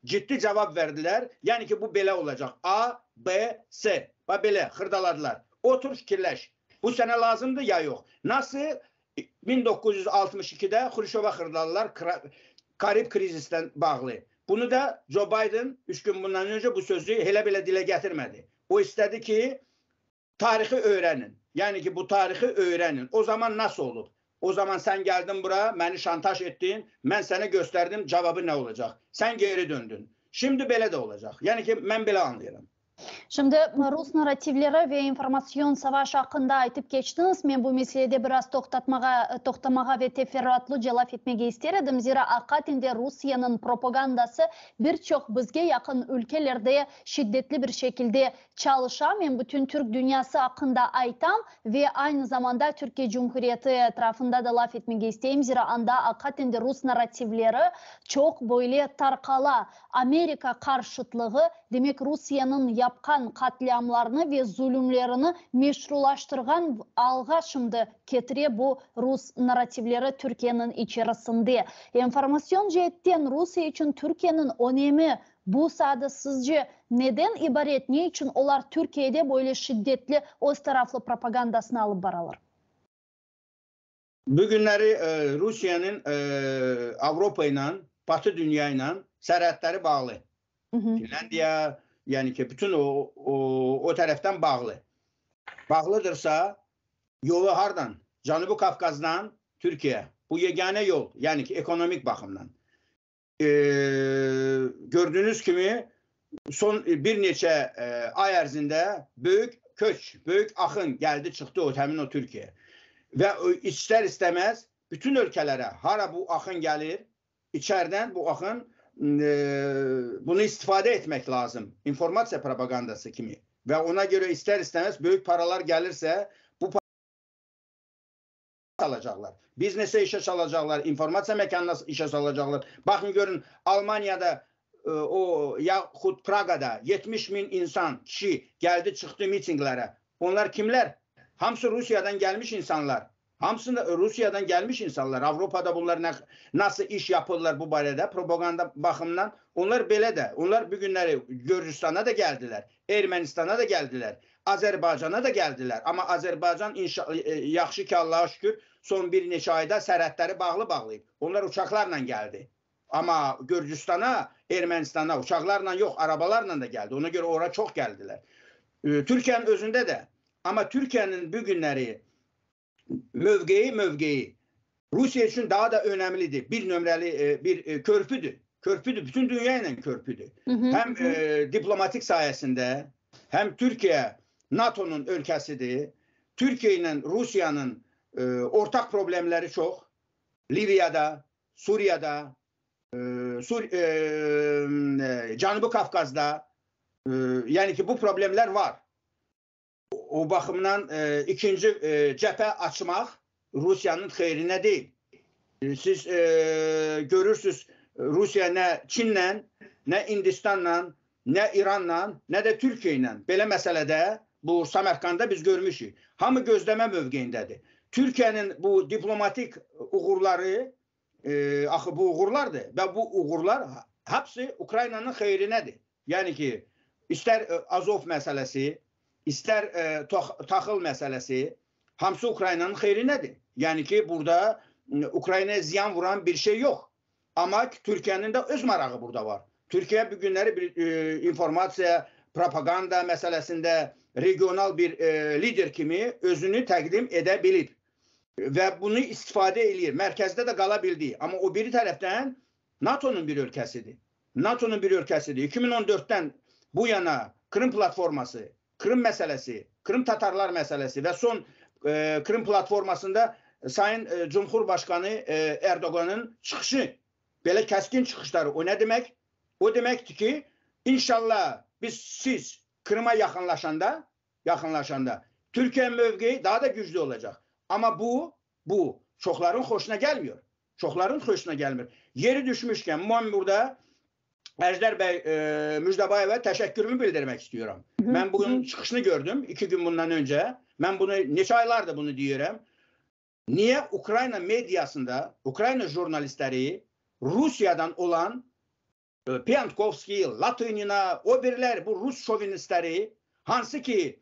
Ciddi cavab verdilər. Yəni ki, bu belə olacaq. A, B, C. Və belə xırdaladılar. Otur, fikirləş. Bu sənə lazımdır ya yox? Nasıl 1962-də Xruşova xırdaladılar Karib krizisdən bağlı. Bunu da Joe Biden 3 gün bundan öncə bu sözü elə belə dilə gətirmədi. O istədi ki, tarixi öyrənin. Yəni ki, bu tarixi öyrənin. O zaman nasıl olub? O zaman sən gəldin bura, məni şantaj etdin, mən sənə göstərdim cavabı nə olacaq. Sən geri döndün. Şimdi belə də olacaq. Yəni ki, mən belə anlayıram. Şimdi rus narrativleri ve informasyon savaşı haqqında aytıp keçtiniz. Men bu meselede biraz toqtatmağa, toqtamağa ve teferruatlıca laf etmege ister edim. Zira aqiqaten de Rusiyeniñ propagandası bir çoq bizge yaqın ülkelerde şiddetli bir şekilde çalışa. Men bütün türk dünyası aqqında aytam ve aynı zamanda Türkiye Cumhuriyeti etrafında da laf etmege isteyim. Zira anda aqiqaten de rus narrativleri çoq böyle tarqala. Amerika qarşıtlığı, demek Rusiyeniñ yapqan qatliamlarını ve zulümlerini meşrulaştırğan alğa şimdi ketire bu rus narrativleri Türkiyeniñ içerisinde. Informasyon ceetten Rusiye içün Türkiyeniñ önemi bu saada sizce neden ibaret, ne içün olar Türkiyede böyle şiddetli öz taraflı propagandasını alıp baralar? Bu günləri Rusiyanın Avropa ilə, Batı dünya ilə sərhədləri bağlı. Finlandiya, yəni ki, bütün o tərəfdən bağlı. Bağlıdırsa, yolu hardan? Cənubi Qafqazdan Türkiyə. Bu yeganə yol, yəni ki, ekonomik baxımdan. Gördüyünüz kimi son bir neçə ay ərzində böyük köç, böyük axın gəldi, çıxdı o həmin o Türkiyə. Və istər istəməz bütün ölkələrə hara bu axın gəlir, içərdən bu axın bunu istifadə etmək lazım. İnformasiya propagandası kimi. Və ona görə istər istəməz böyük paralar gəlirsə bu alacaqlar. Biznesə işə salacaqlar, informasiya məkanına işə salacaqlar. Baxın görün Almaniyada o yaxud Praqada 70 min insan, kişi gəldi, çıxdı mitinqlərə. Onlar kimlər? Hamısı Rusiyadan gəlmiş insanlar. Hamısı Rusiyadan gəlmiş insanlar. Avropada bunlar nə, nasıl iş yapırlar bu barədə propaganda baxımından. Onlar belə də. Onlar bu günləri Gürcüstana da gəldilər, Ermənistana da gəldilər, Azərbaycana da gəldilər. Amma Azərbaycan inşa yaxşı ki Allaha şükür son bir neçə ayda sərhədləri bağlı bağlayıb. Onlar uçaqlarla gəldi. Amma Gürcüstana, Ermənistana uçaqlarla yox, arabalarla da gəldi. Ona görə ora çox gəldilər. Türkiyənin özündə də. Amma Türkiyənin bu günləri mövqeyi Rusiya üçün daha da önəmlidir. Bir nömrəli bir körpüdür. Körpüdür. Bütün dünya ilə körpüdür. Həm diplomatik sayəsində, həm Türkiyə NATO-nun ölkəsidir. Türkiyə ilə Rusiyanın ortaq problemləri çox. Liviyada, Suriyada, Cənubi Qafqazda, yəni ki bu problemlər var. O baxımdan ikinci cəbhə açmaq Rusiyanın xeyrinə deyil. Siz görürsünüz Rusiya nə Çinlə, nə Hindistanla, nə İranla, nə də Türkiyə ilə belə məsələdə bu Samarqandda biz görmüşük. Hamı gözləmə mövqeyindədir. Türkiyənin bu diplomatik uğurları, axı bu uğurlardır və bu uğurlar hepsi Ukraynanın xeyrinədir. Yəni ki, istər Azov məsələsi, istər taxıl məsələsi, hamısı Ukraynanın xeyrinədir. Yəni ki, burada Ukraynaya ziyan vuran bir şey yox. Amma Türkiyənin də öz marağı burada var. Türkiyə bu günləri bir informasiya propaganda meselesinde regional bir lider kimi özüni təqdim edə bilib və bunu istifadə eləyir. Mərkəzdə də qala bildi. Amma o biri tərəfdən NATO-nun bir ölkəsidir. NATO-nun bir ölkəsidir. 2014-dən bu yana Krım platforması, Krım məsələsi, Krım Tatarlar məsələsi və son Krım platformasında Sayın Cumhurbaşqanı Erdoğanın çıxışı, belə kəskin çıxışları o nə demək? O deməkdir ki, inşallah biz siz Krıma yaxınlaşanda, yaxınlaşanda Türkiyə mövqeyi daha da güclü olacaq. Amma bu çoxların xoşuna gəlmiyor. Çoxların xoşuna gəlmir. Yeri düşmüşkən mən burada Əjdər bəy Müjdabayeva təşəkkürümü bildirmək istəyirəm. Mən bugün çıxışını gördüm 2 gün bundan öncə. Mən bunu neçə aylardır bunu deyirəm. Niyə Ukrayna mediasında, Ukrayna jurnalistləri Rusiyadan olan Piantkovski, Latynina, o birilər, bu Rus şovinistləri, hansı ki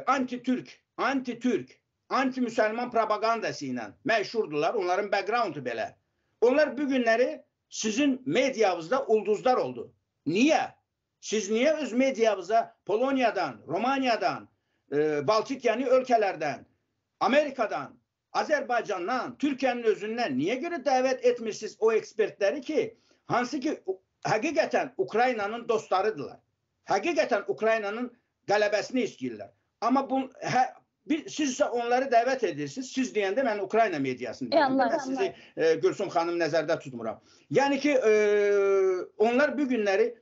anti-Türk, anti-Türk, anti-müsəlman propagandası ilə məşhurdular, onların backgroundu belə. Onlar bu günləri sizin medianızda ulduzlar oldu. Niyə? Siz niyə öz medianıza Poloniyadan, Romaniyadan, Baltik yəni ölkələrdən, Amerikadan, Azərbaycandan, Türkiyənin özündən niyə görə dəvət etmirsiniz o ekspertləri ki, hansı ki həqiqətən Ukraynanın dostlarıdırlar. Həqiqətən Ukraynanın qələbəsini istəyirlər. Amma siz isə onları dəvət edirsiniz. Siz deyəndə mən Ukrayna mediasını deyirəm. Mən sizi Gülsüm xanım nəzərdə tutmuram. Yəni ki, onlar bu günləri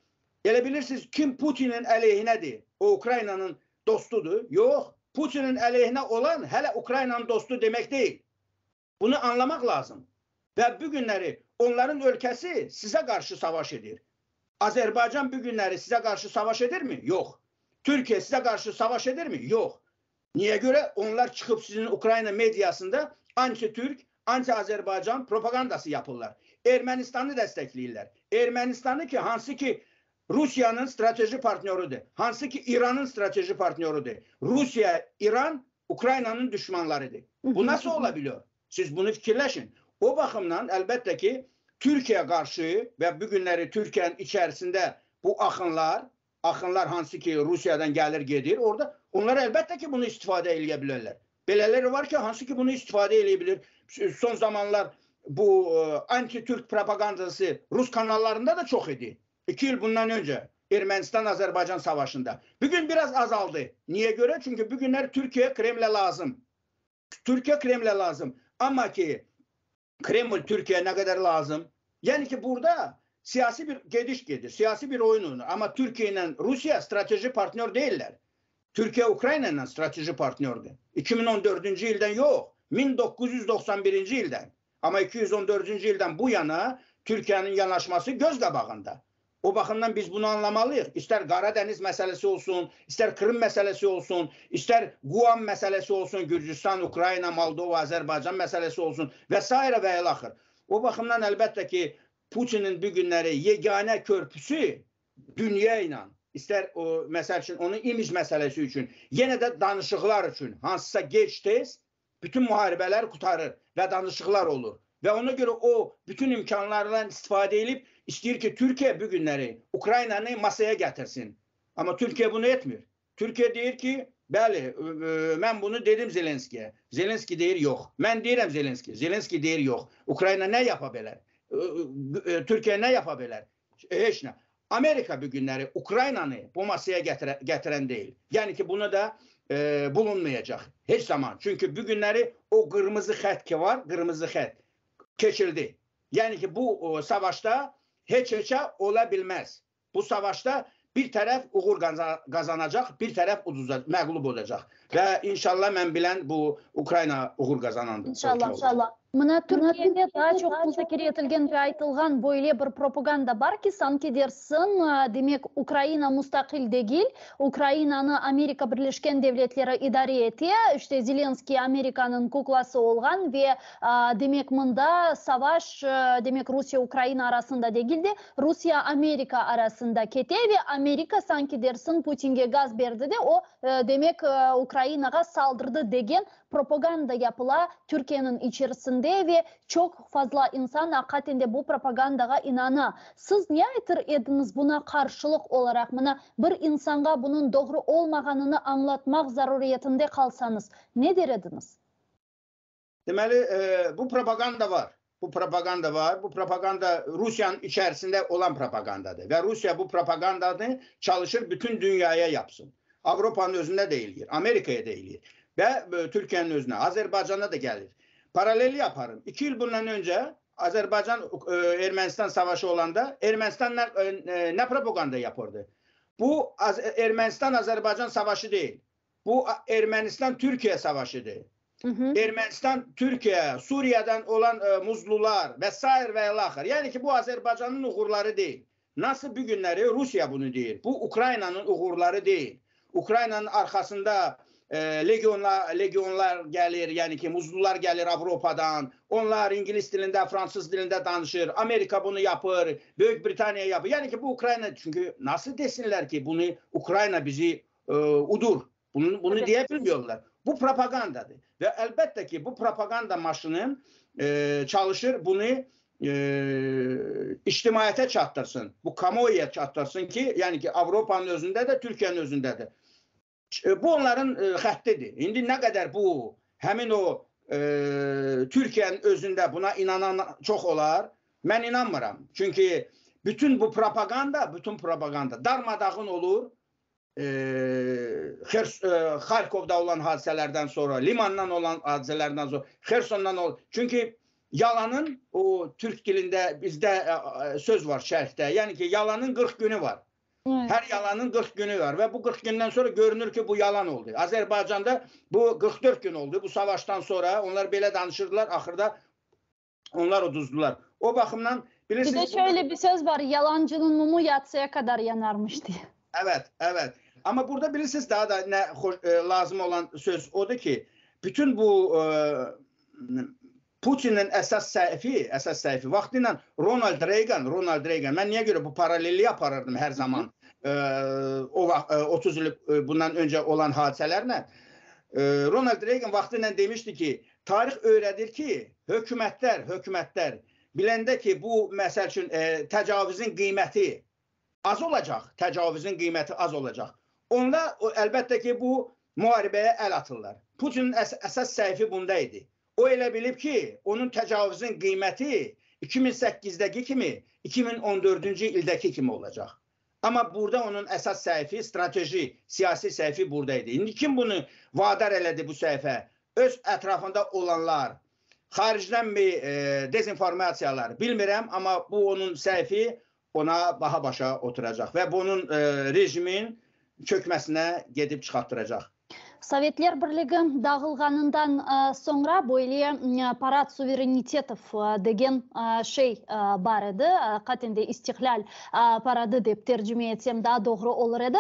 elə bilirsiniz kim Putinin əleyhinədir? O Ukraynanın dostudur. Yox, Putinin əleyhinə olan hələ Ukraynanın dostu demək deyil. Bunu anlamaq lazım. Və bu günləri onların ölkəsi sizə qarşı savaş edir. Azərbaycan bu günləri sizə qarşı savaş edirmi? Yox. Türkiyə sizə qarşı savaş edirmi? Yox. Niyə görə onlar çıxıb sizin Ukrayna mediasında anti-Türk, anti-Azərbaycan propagandası yapırlar. Ermənistanı dəstəkləyirlər. Ermənistanı ki, hansı ki Rusiyanın strateji partnyorudur. Hansı ki İranın strateji partnyorudur. Rusiya, İran Ukraynanın düşmanlarıdır. Bu nasıl olabiliyor? Siz bunu fikirləşin. O baxımdan əlbəttə ki, Türkiyə qarşı və bu günləri Türkiyənin içərisində bu axınlar hansı ki Rusiyadan gəlir gedir, orada onlar əlbəttə ki bunu istifadə eləyə bilərlər. Belələri var ki, hansı ki bunu istifadə eləyə bilir. Son zamanlar bu anti-Türk propagandası Rus kanallarında da çox idi. 2 il bundan öncə Ermənistan-Azərbaycan savaşında. Bugün biraz azaldı. Niyə görə? Çünki bugünlər Türkiyə Kremlə lazım. Türkiyə Kremlə lazım. Amma ki Kreml Türkiyə nə qədər lazım? Yəni ki burada siyasi bir gediş gedir, siyasi bir oyun oynanır. Amma Türkiyə ilə Rusiya strateji partnyor deyirlər. Türkiyə Ukrayna ilə strateji partnyordur. 2014-cü ildən yox, 1991-ci ildən. Amma 214-cü ildən bu yana Türkiyənin yanaşması göz qabağında. O baxımdan biz bunu anlamalıyıq. İstər Qaradəniz məsələsi olsun, istər Krım məsələsi olsun, istər Guam məsələsi olsun, Gürcüstan, Ukrayna, Moldova, Azərbaycan məsələsi olsun və s. və ilaxır. O baxımdan əlbəttə ki, Putinin bu günləri yeganə körpüsü dünya ilə, istər o, məsəl üçün, onun imic məsələsi üçün, yenə də danışıqlar üçün, hansısa gec-tez bütün müharibələr qurtarır və danışıqlar olur. Və ona görə o bütün imkanlardan istifadə edib istəyir ki, Türkiyə bu günləri Ukraynanı masaya gətirsin. Amma Türkiyə bunu etmir. Türkiyə deyir ki, bəli, mən bunu dedim Zelenskiyə. Zelenski deyir yox. Mən deyirəm Zelenski. Zelenski deyir yox. Ukrayna nə yapa bilər? Türkiyə nə yapa bilər? Heç nə. Amerika bu günləri Ukraynanı bu masaya gətirən deyil. Yəni ki, bunu da bulunmayacaq. Heç zaman. Çünki bu günləri o qırmızı xətt ki var, qırmızı xətt keçildi. Yəni ki, bu savaşda heç heçə ola bilməz. Bu savaşda bir tərəf uğur qazanacaq, bir tərəf məğlub olacaq. Və inşallah mən bilən bu Ukrayna uğur qazanandır. İnşallah, inşallah. Mına Türkiyede daha çok muzakere etilgen ve aytılğan böyle bir propaganda bar ki, sanki dersin, demek Ukrayna müstakil degil, Ukraynanı Amerika Birleşken Devletleri idare ete, işte Zelenski Amerikanın kuklası olğan ve demek mında savaş, demek Rusya-Ukrayna arasında degil de Rusya-Amerika arasında kete ve Amerika sanki dersin Putinge gaz berdi de o demek Ukraynağa saldırdı degen propaganda yapıla Türkiye'nin içerisinde. içinde ve çoq fazla insan aqiqaten de bu propagandağa inana. Siz ne aytır ediñiz buna qarşılıq olaraq, mına, bir insanğa bunıñ doğru olmağanını añlatmaq zaruriyetinde qalsañız, ne der ediñiz? Deməli, bu propaganda var. Bu propaganda var. Bu propaganda Rusiyanıñ içerisinde olan propagandadır. Və Rusiya bu propagandanı çalışır bütün dünyaya yapsın. Avropanıñ özünde de eləyir, Amerikaya da eləyir və Türkiyənin özünə, Azərbaycana da gəlir. Paraleli yaparım. 2 il bundan öncə Azərbaycan Ermənistan savaşı olanda Ermənistan nə, nə propaganda yapırdı? Bu Ermənistan-Azərbaycan savaşı deyil. Bu Ermənistan-Türkiyə savaşıdır. Ermənistan, Türkiyə, Suriyadan olan muzlular və sair və ilaxır. Yəni ki, bu Azərbaycanın uğurları deyil. Nasıl bu günləri Rusiya bunu deyir. Bu Ukraynanın uğurları deyil. Ukraynanın arxasında legionlar, legionlar gəlir, yəni ki, muzlular gəlir Avropadan. Onlar ingilis dilində, fransız dilində danışır. Amerika bunu yapır, Böyük Britaniya yapır. Yəni ki, bu Ukrayna çünki nasıl desinlər ki, bunu Ukrayna bizi udur. Bunu, bunu deyə bilmiyorlar. Bu propagandadır. Və əlbəttə ki, bu propaganda maşını e, çalışır bunu e, ictimaiyyətə çatdırsın. Bu kamuoyuya çatdırsın ki, yəni ki, Avropanın özündə də, Türkiyənin özündə də. E, bu onların e, xəttidir. İndi nə qədər bu həmin o e, Türkiyənin özündə buna inanan çox olar, mən inanmıram. Çünki bütün bu propaganda, bütün propaganda darmadağın olur e, Xers, e, Xarkovda olan hadisələrdən sonra, Limandan olan hadisələrdən sonra, Xersondan ol. Çünki yalanın o türk dilində bizdə e, e, söz var şərhdə. Yəni ki, yalanın 40 günü var. Evet. Hər yalanın 40 günü var və bu 40 gündən sonra görünür ki, bu yalan oldu. Azərbaycanda bu 44 gün oldu. Bu savaşdan sonra onlar belə danışırdılar, axırda onlar uduzdular. O baxımdan bilirsiniz... Bir de şöyle bir söz var, yalancının mumu yatsıya kadar yanarmış diye. Evet, evet. Amma burada bilirsiniz daha da nə xoş, e, lazım olan söz odur ki, bütün bu e, Putinin əsas səhvi, əsas səhvi vaxtı ilə Ronald Reagan, Ronald Reagan, mən niyə görə bu paralelliyi aparırdım hər zaman e, o vaxt e, 30 il e, bundan öncə olan hadisələrlə. E, Ronald Reagan vaxtı ilə demişdi ki, tarix öyrədir ki, hökumətlər, hökumətlər biləndə ki, bu məsəl üçün e, təcavüzün qiyməti az olacaq, təcavüzün qiyməti az olacaq. Onda o, əlbəttə ki, bu müharibəyə əl atırlar. Putinin əs əsas səhvi bunda idi. O elə bilib ki, onun təcavüzün qiyməti 2008-dəki kimi, 2014-cü ildəki kimi olacaq. Amma burada onun əsas səhvi, strateji, siyasi səhvi burada idi. İndi kim bunu vadar elədi bu səhvə? Öz ətrafında olanlar, xaricdənmi e, dezinformasiyalar bilmirəm, amma bu onun səhvi ona baha başa oturacaq və bunun e, rejimin çökməsinə gedib çıxartdıracaq. Sovetler Birligi dağılğanından soñra böyle parad suverenitetov degen şey bar edi. Aqiqaten de İstiqlâl paradı dep tercime etsem daa doğru olur edi.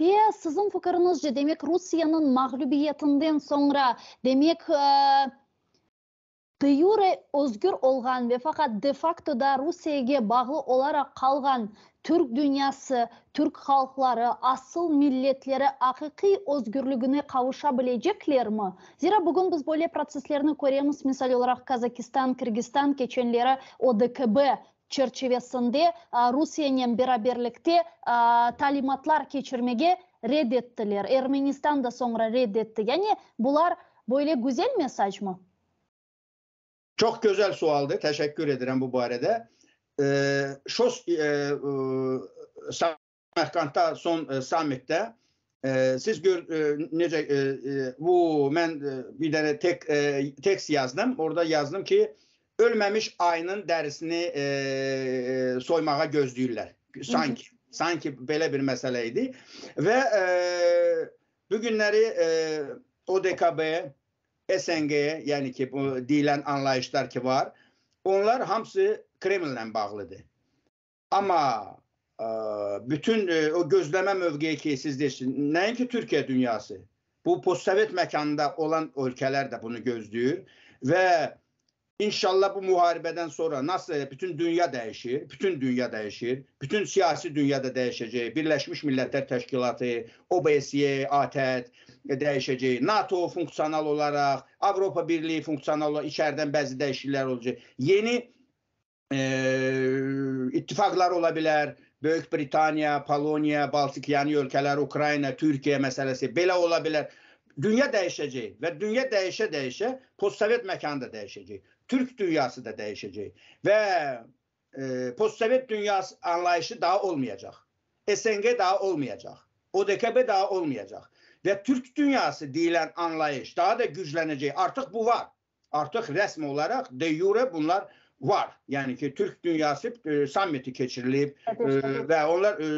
Ve siziñ fikiriñizce, demek, Rusiyeniñ mağlübiyetinden soñra, demek, De yure özgür olğan ve faqat de fakto da Rusiyege bağlı olaraq qalğan türk dünyası, türk halqları, asıl milletleri aqiqiy özgürligine qavuşa bileceklermi? Zira bugün biz böyle protsesslerni köremiz, misal olaraq Kazakistan, Kirgizstan keçenleri ODKB çerçivesinde Rusiyenen beraberlikte talimatlar keçirmege red ettiler, Ermenistan da soñra red etti. Yani bular böyle güzel mesajmı? Çox gözəl sualdır, təşəkkür edirəm bu barədə. Şos Samarqandda son sammitdə siz gör necə bu mən bir dənə tek tekst yazdım. Orada yazdım ki, ölməmiş ayının dərisini soymağa gözləyirlər. Sanki, sanki belə bir məsələ idi. Və bu günləri ODKB SNG, yəni ki, bu deyilən anlayışlar ki var, onlar hamısı Kremllə bağlıdır. Amma ə, bütün ə, o gözləmə mövqeyi ki, siz deyirsiniz, nəinki Türkiyə dünyası, bu postsovet məkanında olan ölkələr də bunu gözləyir və İnşallah bu müharibədən sonra nasıl bütün dünya dəyişir, bütün dünya dəyişir, bütün siyasi dünya da dəyişəcək, Birləşmiş Millətlər Təşkilatı, OBSE, ATƏT dəyişəcək, NATO funksional olaraq, Avropa Birliyi funksional olaraq içəridən bəzi dəyişikliklər olacaq. Yeni e, ittifaqlar ola bilər. Böyük Britaniya, Poloniya, Baltik yanı ölkələr, Ukrayna, Türkiyə məsələsi belə ola bilər. Dünya dəyişəcək və dünya dəyişə-dəyişə postsovet məkanı da dəyişəcək. Türk dünyası da dəyişəcək və e, postsovet dünyası anlayışı daha olmayacaq. SNG daha olmayacaq. ODKB daha olmayacaq. Və Türk dünyası deyilən anlayış daha da güclənəcək. Artıq bu var. Artıq rəsmi olaraq de jure bunlar var. Yəni ki, Türk dünyası e, sammiti keçirilib e, və onlar e,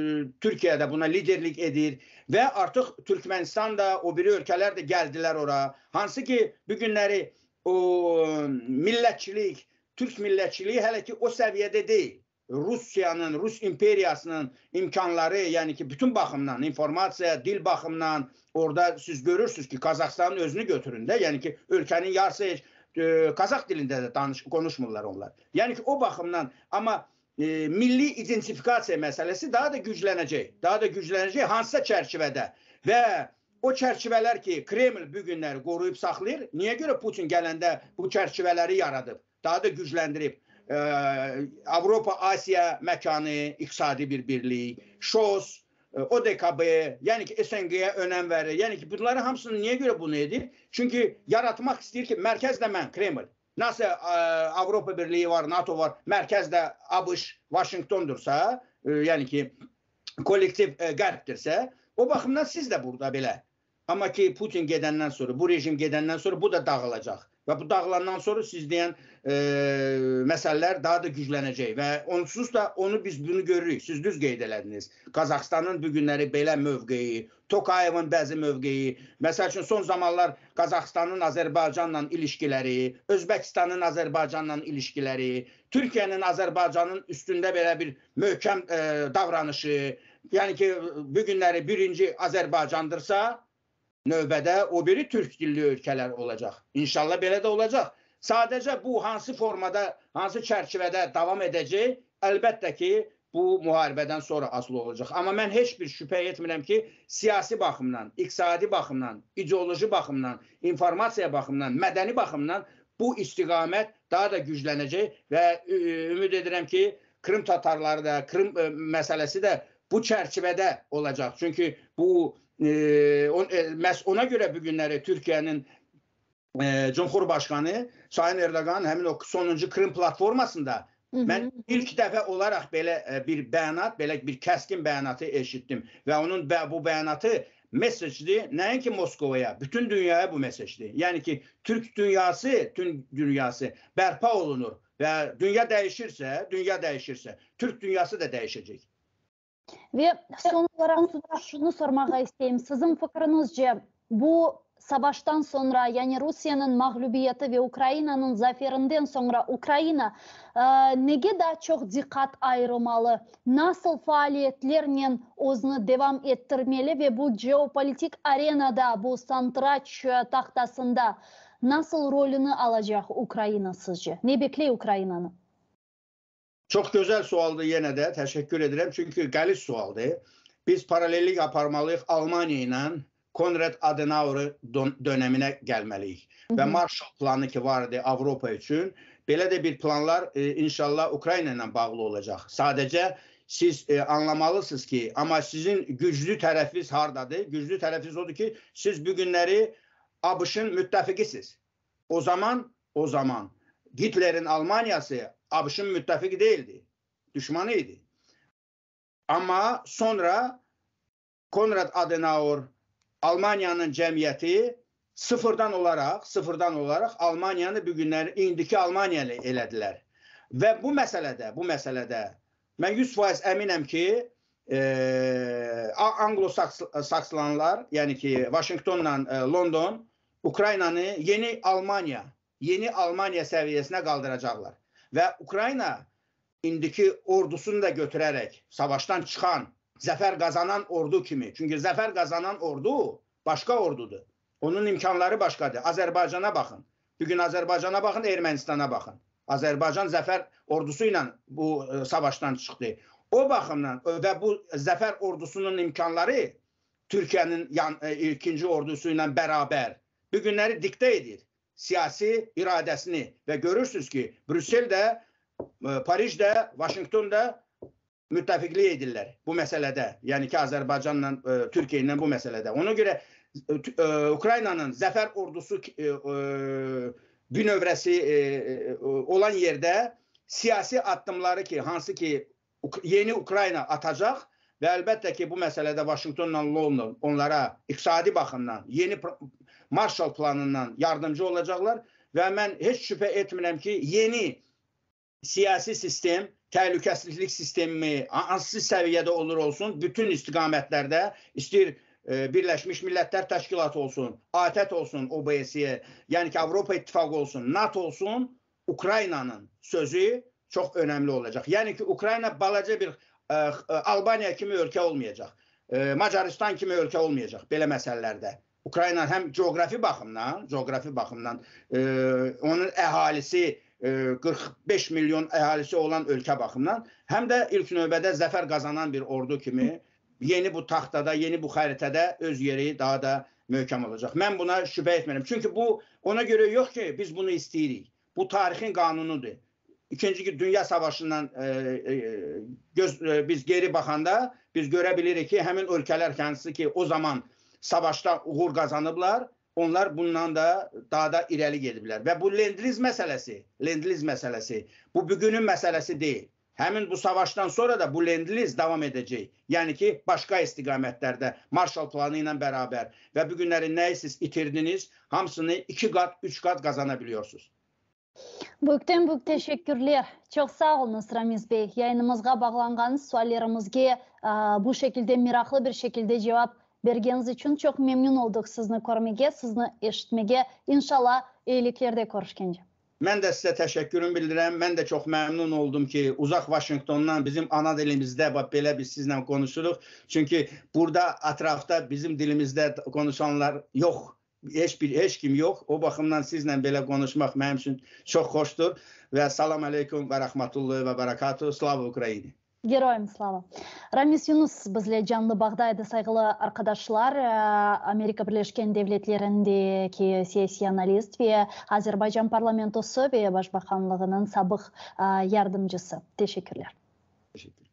Türkiyə də buna liderlik edir və artıq Türkmənistan da o biri ölkələr də gəldilər ora. Hansı ki, bu günləri o millətçilik, Türk millətçiliyi hələ ki o səviyyədə deyil. Rusiyanın, Rus imperiyasının imkanları, yəni ki, bütün baxımdan, informasiya, dil baxımdan orada siz görürsünüz ki, Qazaxıstanın özünü götürün də, yəni ki, ölkənin yarısı heç e, Qazax dilində də danış konuşmurlar onlar. Yəni ki, o baxımdan amma e, milli identifikasiya məsələsi daha da güclənəcək. Daha da güclənəcək hansısa çərçivədə və o çərçivələr ki, Kreml bu günləri qoruyub saxlayır, niyə görə Putin gələndə bu çərçivələri yaradıb, daha da gücləndirib? E, Avropa, Asiya məkanı, iqtisadi bir birlik, ŞOS, ODKB, yəni ki, SNG-yə önəm verir. Yəni ki, bunların hamısını niyə görə bunu edir? Çünki yaratmaq istəyir ki, mərkəzdə mən, Kreml. Nasıl ə, Avropa Birliyi var, NATO var, mərkəzdə ABŞ, Vaşinqtondursa, ə, yəni ki, kollektiv ə, qərbdirsə, o baxımdan siz də burada belə. Amma ki, Putin gedəndən sonra, bu rejim gedəndən sonra bu da dağılacaq. Və bu dağılandan sonra siz deyən e, məsələlər daha da güclənəcək və onsuz da onu biz bunu görürük. Siz düz qeyd elədiniz. Qazaxıstanın bu günləri belə mövqeyi, Tokayevin bəzi mövqeyi, məsəl üçün son zamanlar Qazaxıstanın Azərbaycanla ilişkiləri, Özbəkistanın Azərbaycanla ilişkiləri, Türkiyənin Azərbaycanın üstündə belə bir möhkəm e, davranışı, yəni ki, bu günləri birinci Azərbaycandırsa, növbədə o biri türk dilli ölkələr olacaq. İnşallah belə də olacaq. Sadəcə bu hansı formada, hansı çərçivədə davam edəcək, əlbəttə ki, bu müharibədən sonra asılı olacaq. Amma mən heç bir şübhə etmirəm ki, siyasi baxımdan, iqtisadi baxımdan, ideoloji baxımdan, informasiya baxımdan, mədəni baxımdan bu istiqamət daha da güclənəcək və ümid edirəm ki, Krım tatarları da, Krım məsələsi də bu çərçivədə olacaq. Çünki bu e, on, e, məhz ona görə bu günləri Türkiyənin e, Cumhurbaşqanı Sayın Erdoğan həmin o sonuncu Krım platformasında Hı -hı. mən ilk dəfə olaraq belə e, bir bəyanat, belə bir kəskin bəyanatı eşitdim və onun bu bəyanatı mesajdır nəinki Moskovaya, bütün dünyaya bu mesajdır. Yəni ki, Türk dünyası, tüm dünyası bərpa olunur və dünya dəyişirsə, dünya dəyişirsə, Türk dünyası da dəyişəcək. Ve soñ olaraq şunı sormağa isteyim, siziñ fikriñizce, bu savaştan soñra, yani Rusiyeniñ mağlübiyeti ve Ukrainanıñ zaferinden soñra Ukraina nege daa çoq diqqat ayırmalı, nasıl faaliyetlernen özüni devam ettirmeli ve bu geopolitik arenada, bu santıraç tahtasında nasıl rolüni alacaq Ukraina sizce? Ne bekley Ukrainanı? Çox gözəl sualdır yenə də, təşəkkür edirəm. Çünki qəliz sualdır. Biz paralellik aparmalıyıq Almaniya ilə Konrad Adenauer dönəminə gəlməliyik. Hı -hı. Və Marshall planı ki var idi Avropa üçün, belə də bir planlar e, inşallah Ukrayna ilə bağlı olacaq. Sadəcə siz e, anlamalısınız ki, amma sizin güclü tərəfiniz hardadır? Güclü tərəfiniz odur ki, siz bu günləri ABŞ-ın müttəfiqisiniz. O zaman, o zaman Hitlerin Almaniyası ABŞ-ın müttəfiqi deyildi, düşmanı idi. Amma sonra Konrad Adenauer Almaniyanın cəmiyyəti sıfırdan olaraq, sıfırdan olaraq Almaniyanı bu günləri indiki Almaniya elədilər. Və bu məsələdə, bu məsələdə mən 100% əminəm ki, e, Anglo-Sakslanlar, yəni ki, Vaşinqtonla e, London Ukraynanı yeni Almaniya, yeni Almaniya səviyyəsinə qaldıracaqlar. Və Ukrayna indiki ordusunu da götürərək savaşdan çıxan, zəfər qazanan ordu kimi. Çünki zəfər qazanan ordu başqa ordudur. Onun imkanları başqadır. Azərbaycana baxın. Bugün Azerbaycana baxın, Ermənistana baxın. Azərbaycan zəfər ordusu ilə bu e, savaşdan çıxdı. O baxımdan və bu zəfər ordusunun imkanları Türkiyənin yan, e, ikinci ordusu ilə bərabər bu günləri diktə edir siyasi iradəsini və görürsünüz ki, Brüssel də, e, Parij də, Vaşinqton da müttəfiqlik edirlər bu məsələdə. Yəni ki, Azərbaycanla, e, Türkiyə ilə bu məsələdə. Ona görə e, e, Ukraynanın zəfər ordusu e, e, bünövrəsi e, e, olan yerdə siyasi addımları ki, hansı ki yeni Ukrayna atacaq və əlbəttə ki, bu məsələdə Vaşinqtonla London onlara iqtisadi baxımdan yeni Marshall planından yardımcı olacaqlar və mən heç şübhə etmirəm ki, yeni siyasi sistem, təhlükəsizlik sistemi hansı səviyyədə olur olsun, bütün istiqamətlərdə istəyir e, Birləşmiş Millətlər Təşkilatı olsun, ATƏT olsun, OBSE, yəni ki, Avropa İttifaqı olsun, NATO olsun, Ukraynanın sözü çox önəmli olacaq. Yəni ki, Ukrayna balaca bir e, e, Albaniya kimi ölkə olmayacaq. E, Macaristan kimi ölkə olmayacaq belə məsələlərdə. Ukrayna həm coğrafi baxımdan, coğrafi baxımdan e, onun əhalisi e, 45 milyon əhalisi olan ölkə baxımından, həm də ilk növbədə zəfər qazanan bir ordu kimi yeni bu taxtada, yeni bu xəritədə öz yeri daha da möhkəm olacaq. Mən buna şübhə etmirəm. Çünki bu ona görə yox ki, biz bunu istəyirik. Bu tarixin qanunudur. İkinci Dünya Savaşından e, e, göz e, biz geri baxanda biz görə bilirik ki, həmin ölkələr hansı ki o zaman savaşda uğur qazanıblar, onlar bundan da daha da irəli gediblər. Və bu lendliz məsələsi, lendliz məsələsi bu bugünün məsələsi deyil. Həmin bu savaşdan sonra da bu lendliz davam edəcək. Yəni ki, başqa istiqamətlərdə Marshall planı ilə bərabər və bu günləri nəyi siz itirdiniz, hamısını iki qat, üç qat qazana biliyorsunuz. Büyükten büyük teşekkürler. Çoq sağ oluñız, Ramiz bey. Yayınımızğa bağlanğanıñız, suallerimizge bu şekilde meraqlı bir şekilde cevap bergeniñiz içün çoq memnün oldıq sizni körmege, sizni eşitmege. İnşalla, eyiliklerde körüşkence. Mən də sizə təşəkkürümü bildirirəm. Mən də çox məmnun oldum ki, uzaq Vaşinqtondan bizim ana dilimizdə bax belə biz sizlə konuşuruq. Çünki burada ətrafda bizim dilimizdə konuşanlar yox. Heç bir heç kim yox. O baxımdan sizlə belə konuşmaq mənim üçün çox xoşdur və salam əleykum və rəhmətullahi və bərəkatuhu. Slava Ukrayni. Geroyam slava. Ramiz Yunus bizle canlı bağda edi, sayğılı arqadaşlar, Amerika Birleşken Devletlerindeki siyasiy analist ve Azerbaycan parlamentosı ve başbaqanlığınıñ sabıq yardımcısı. Teşekkürler. Teşekkür.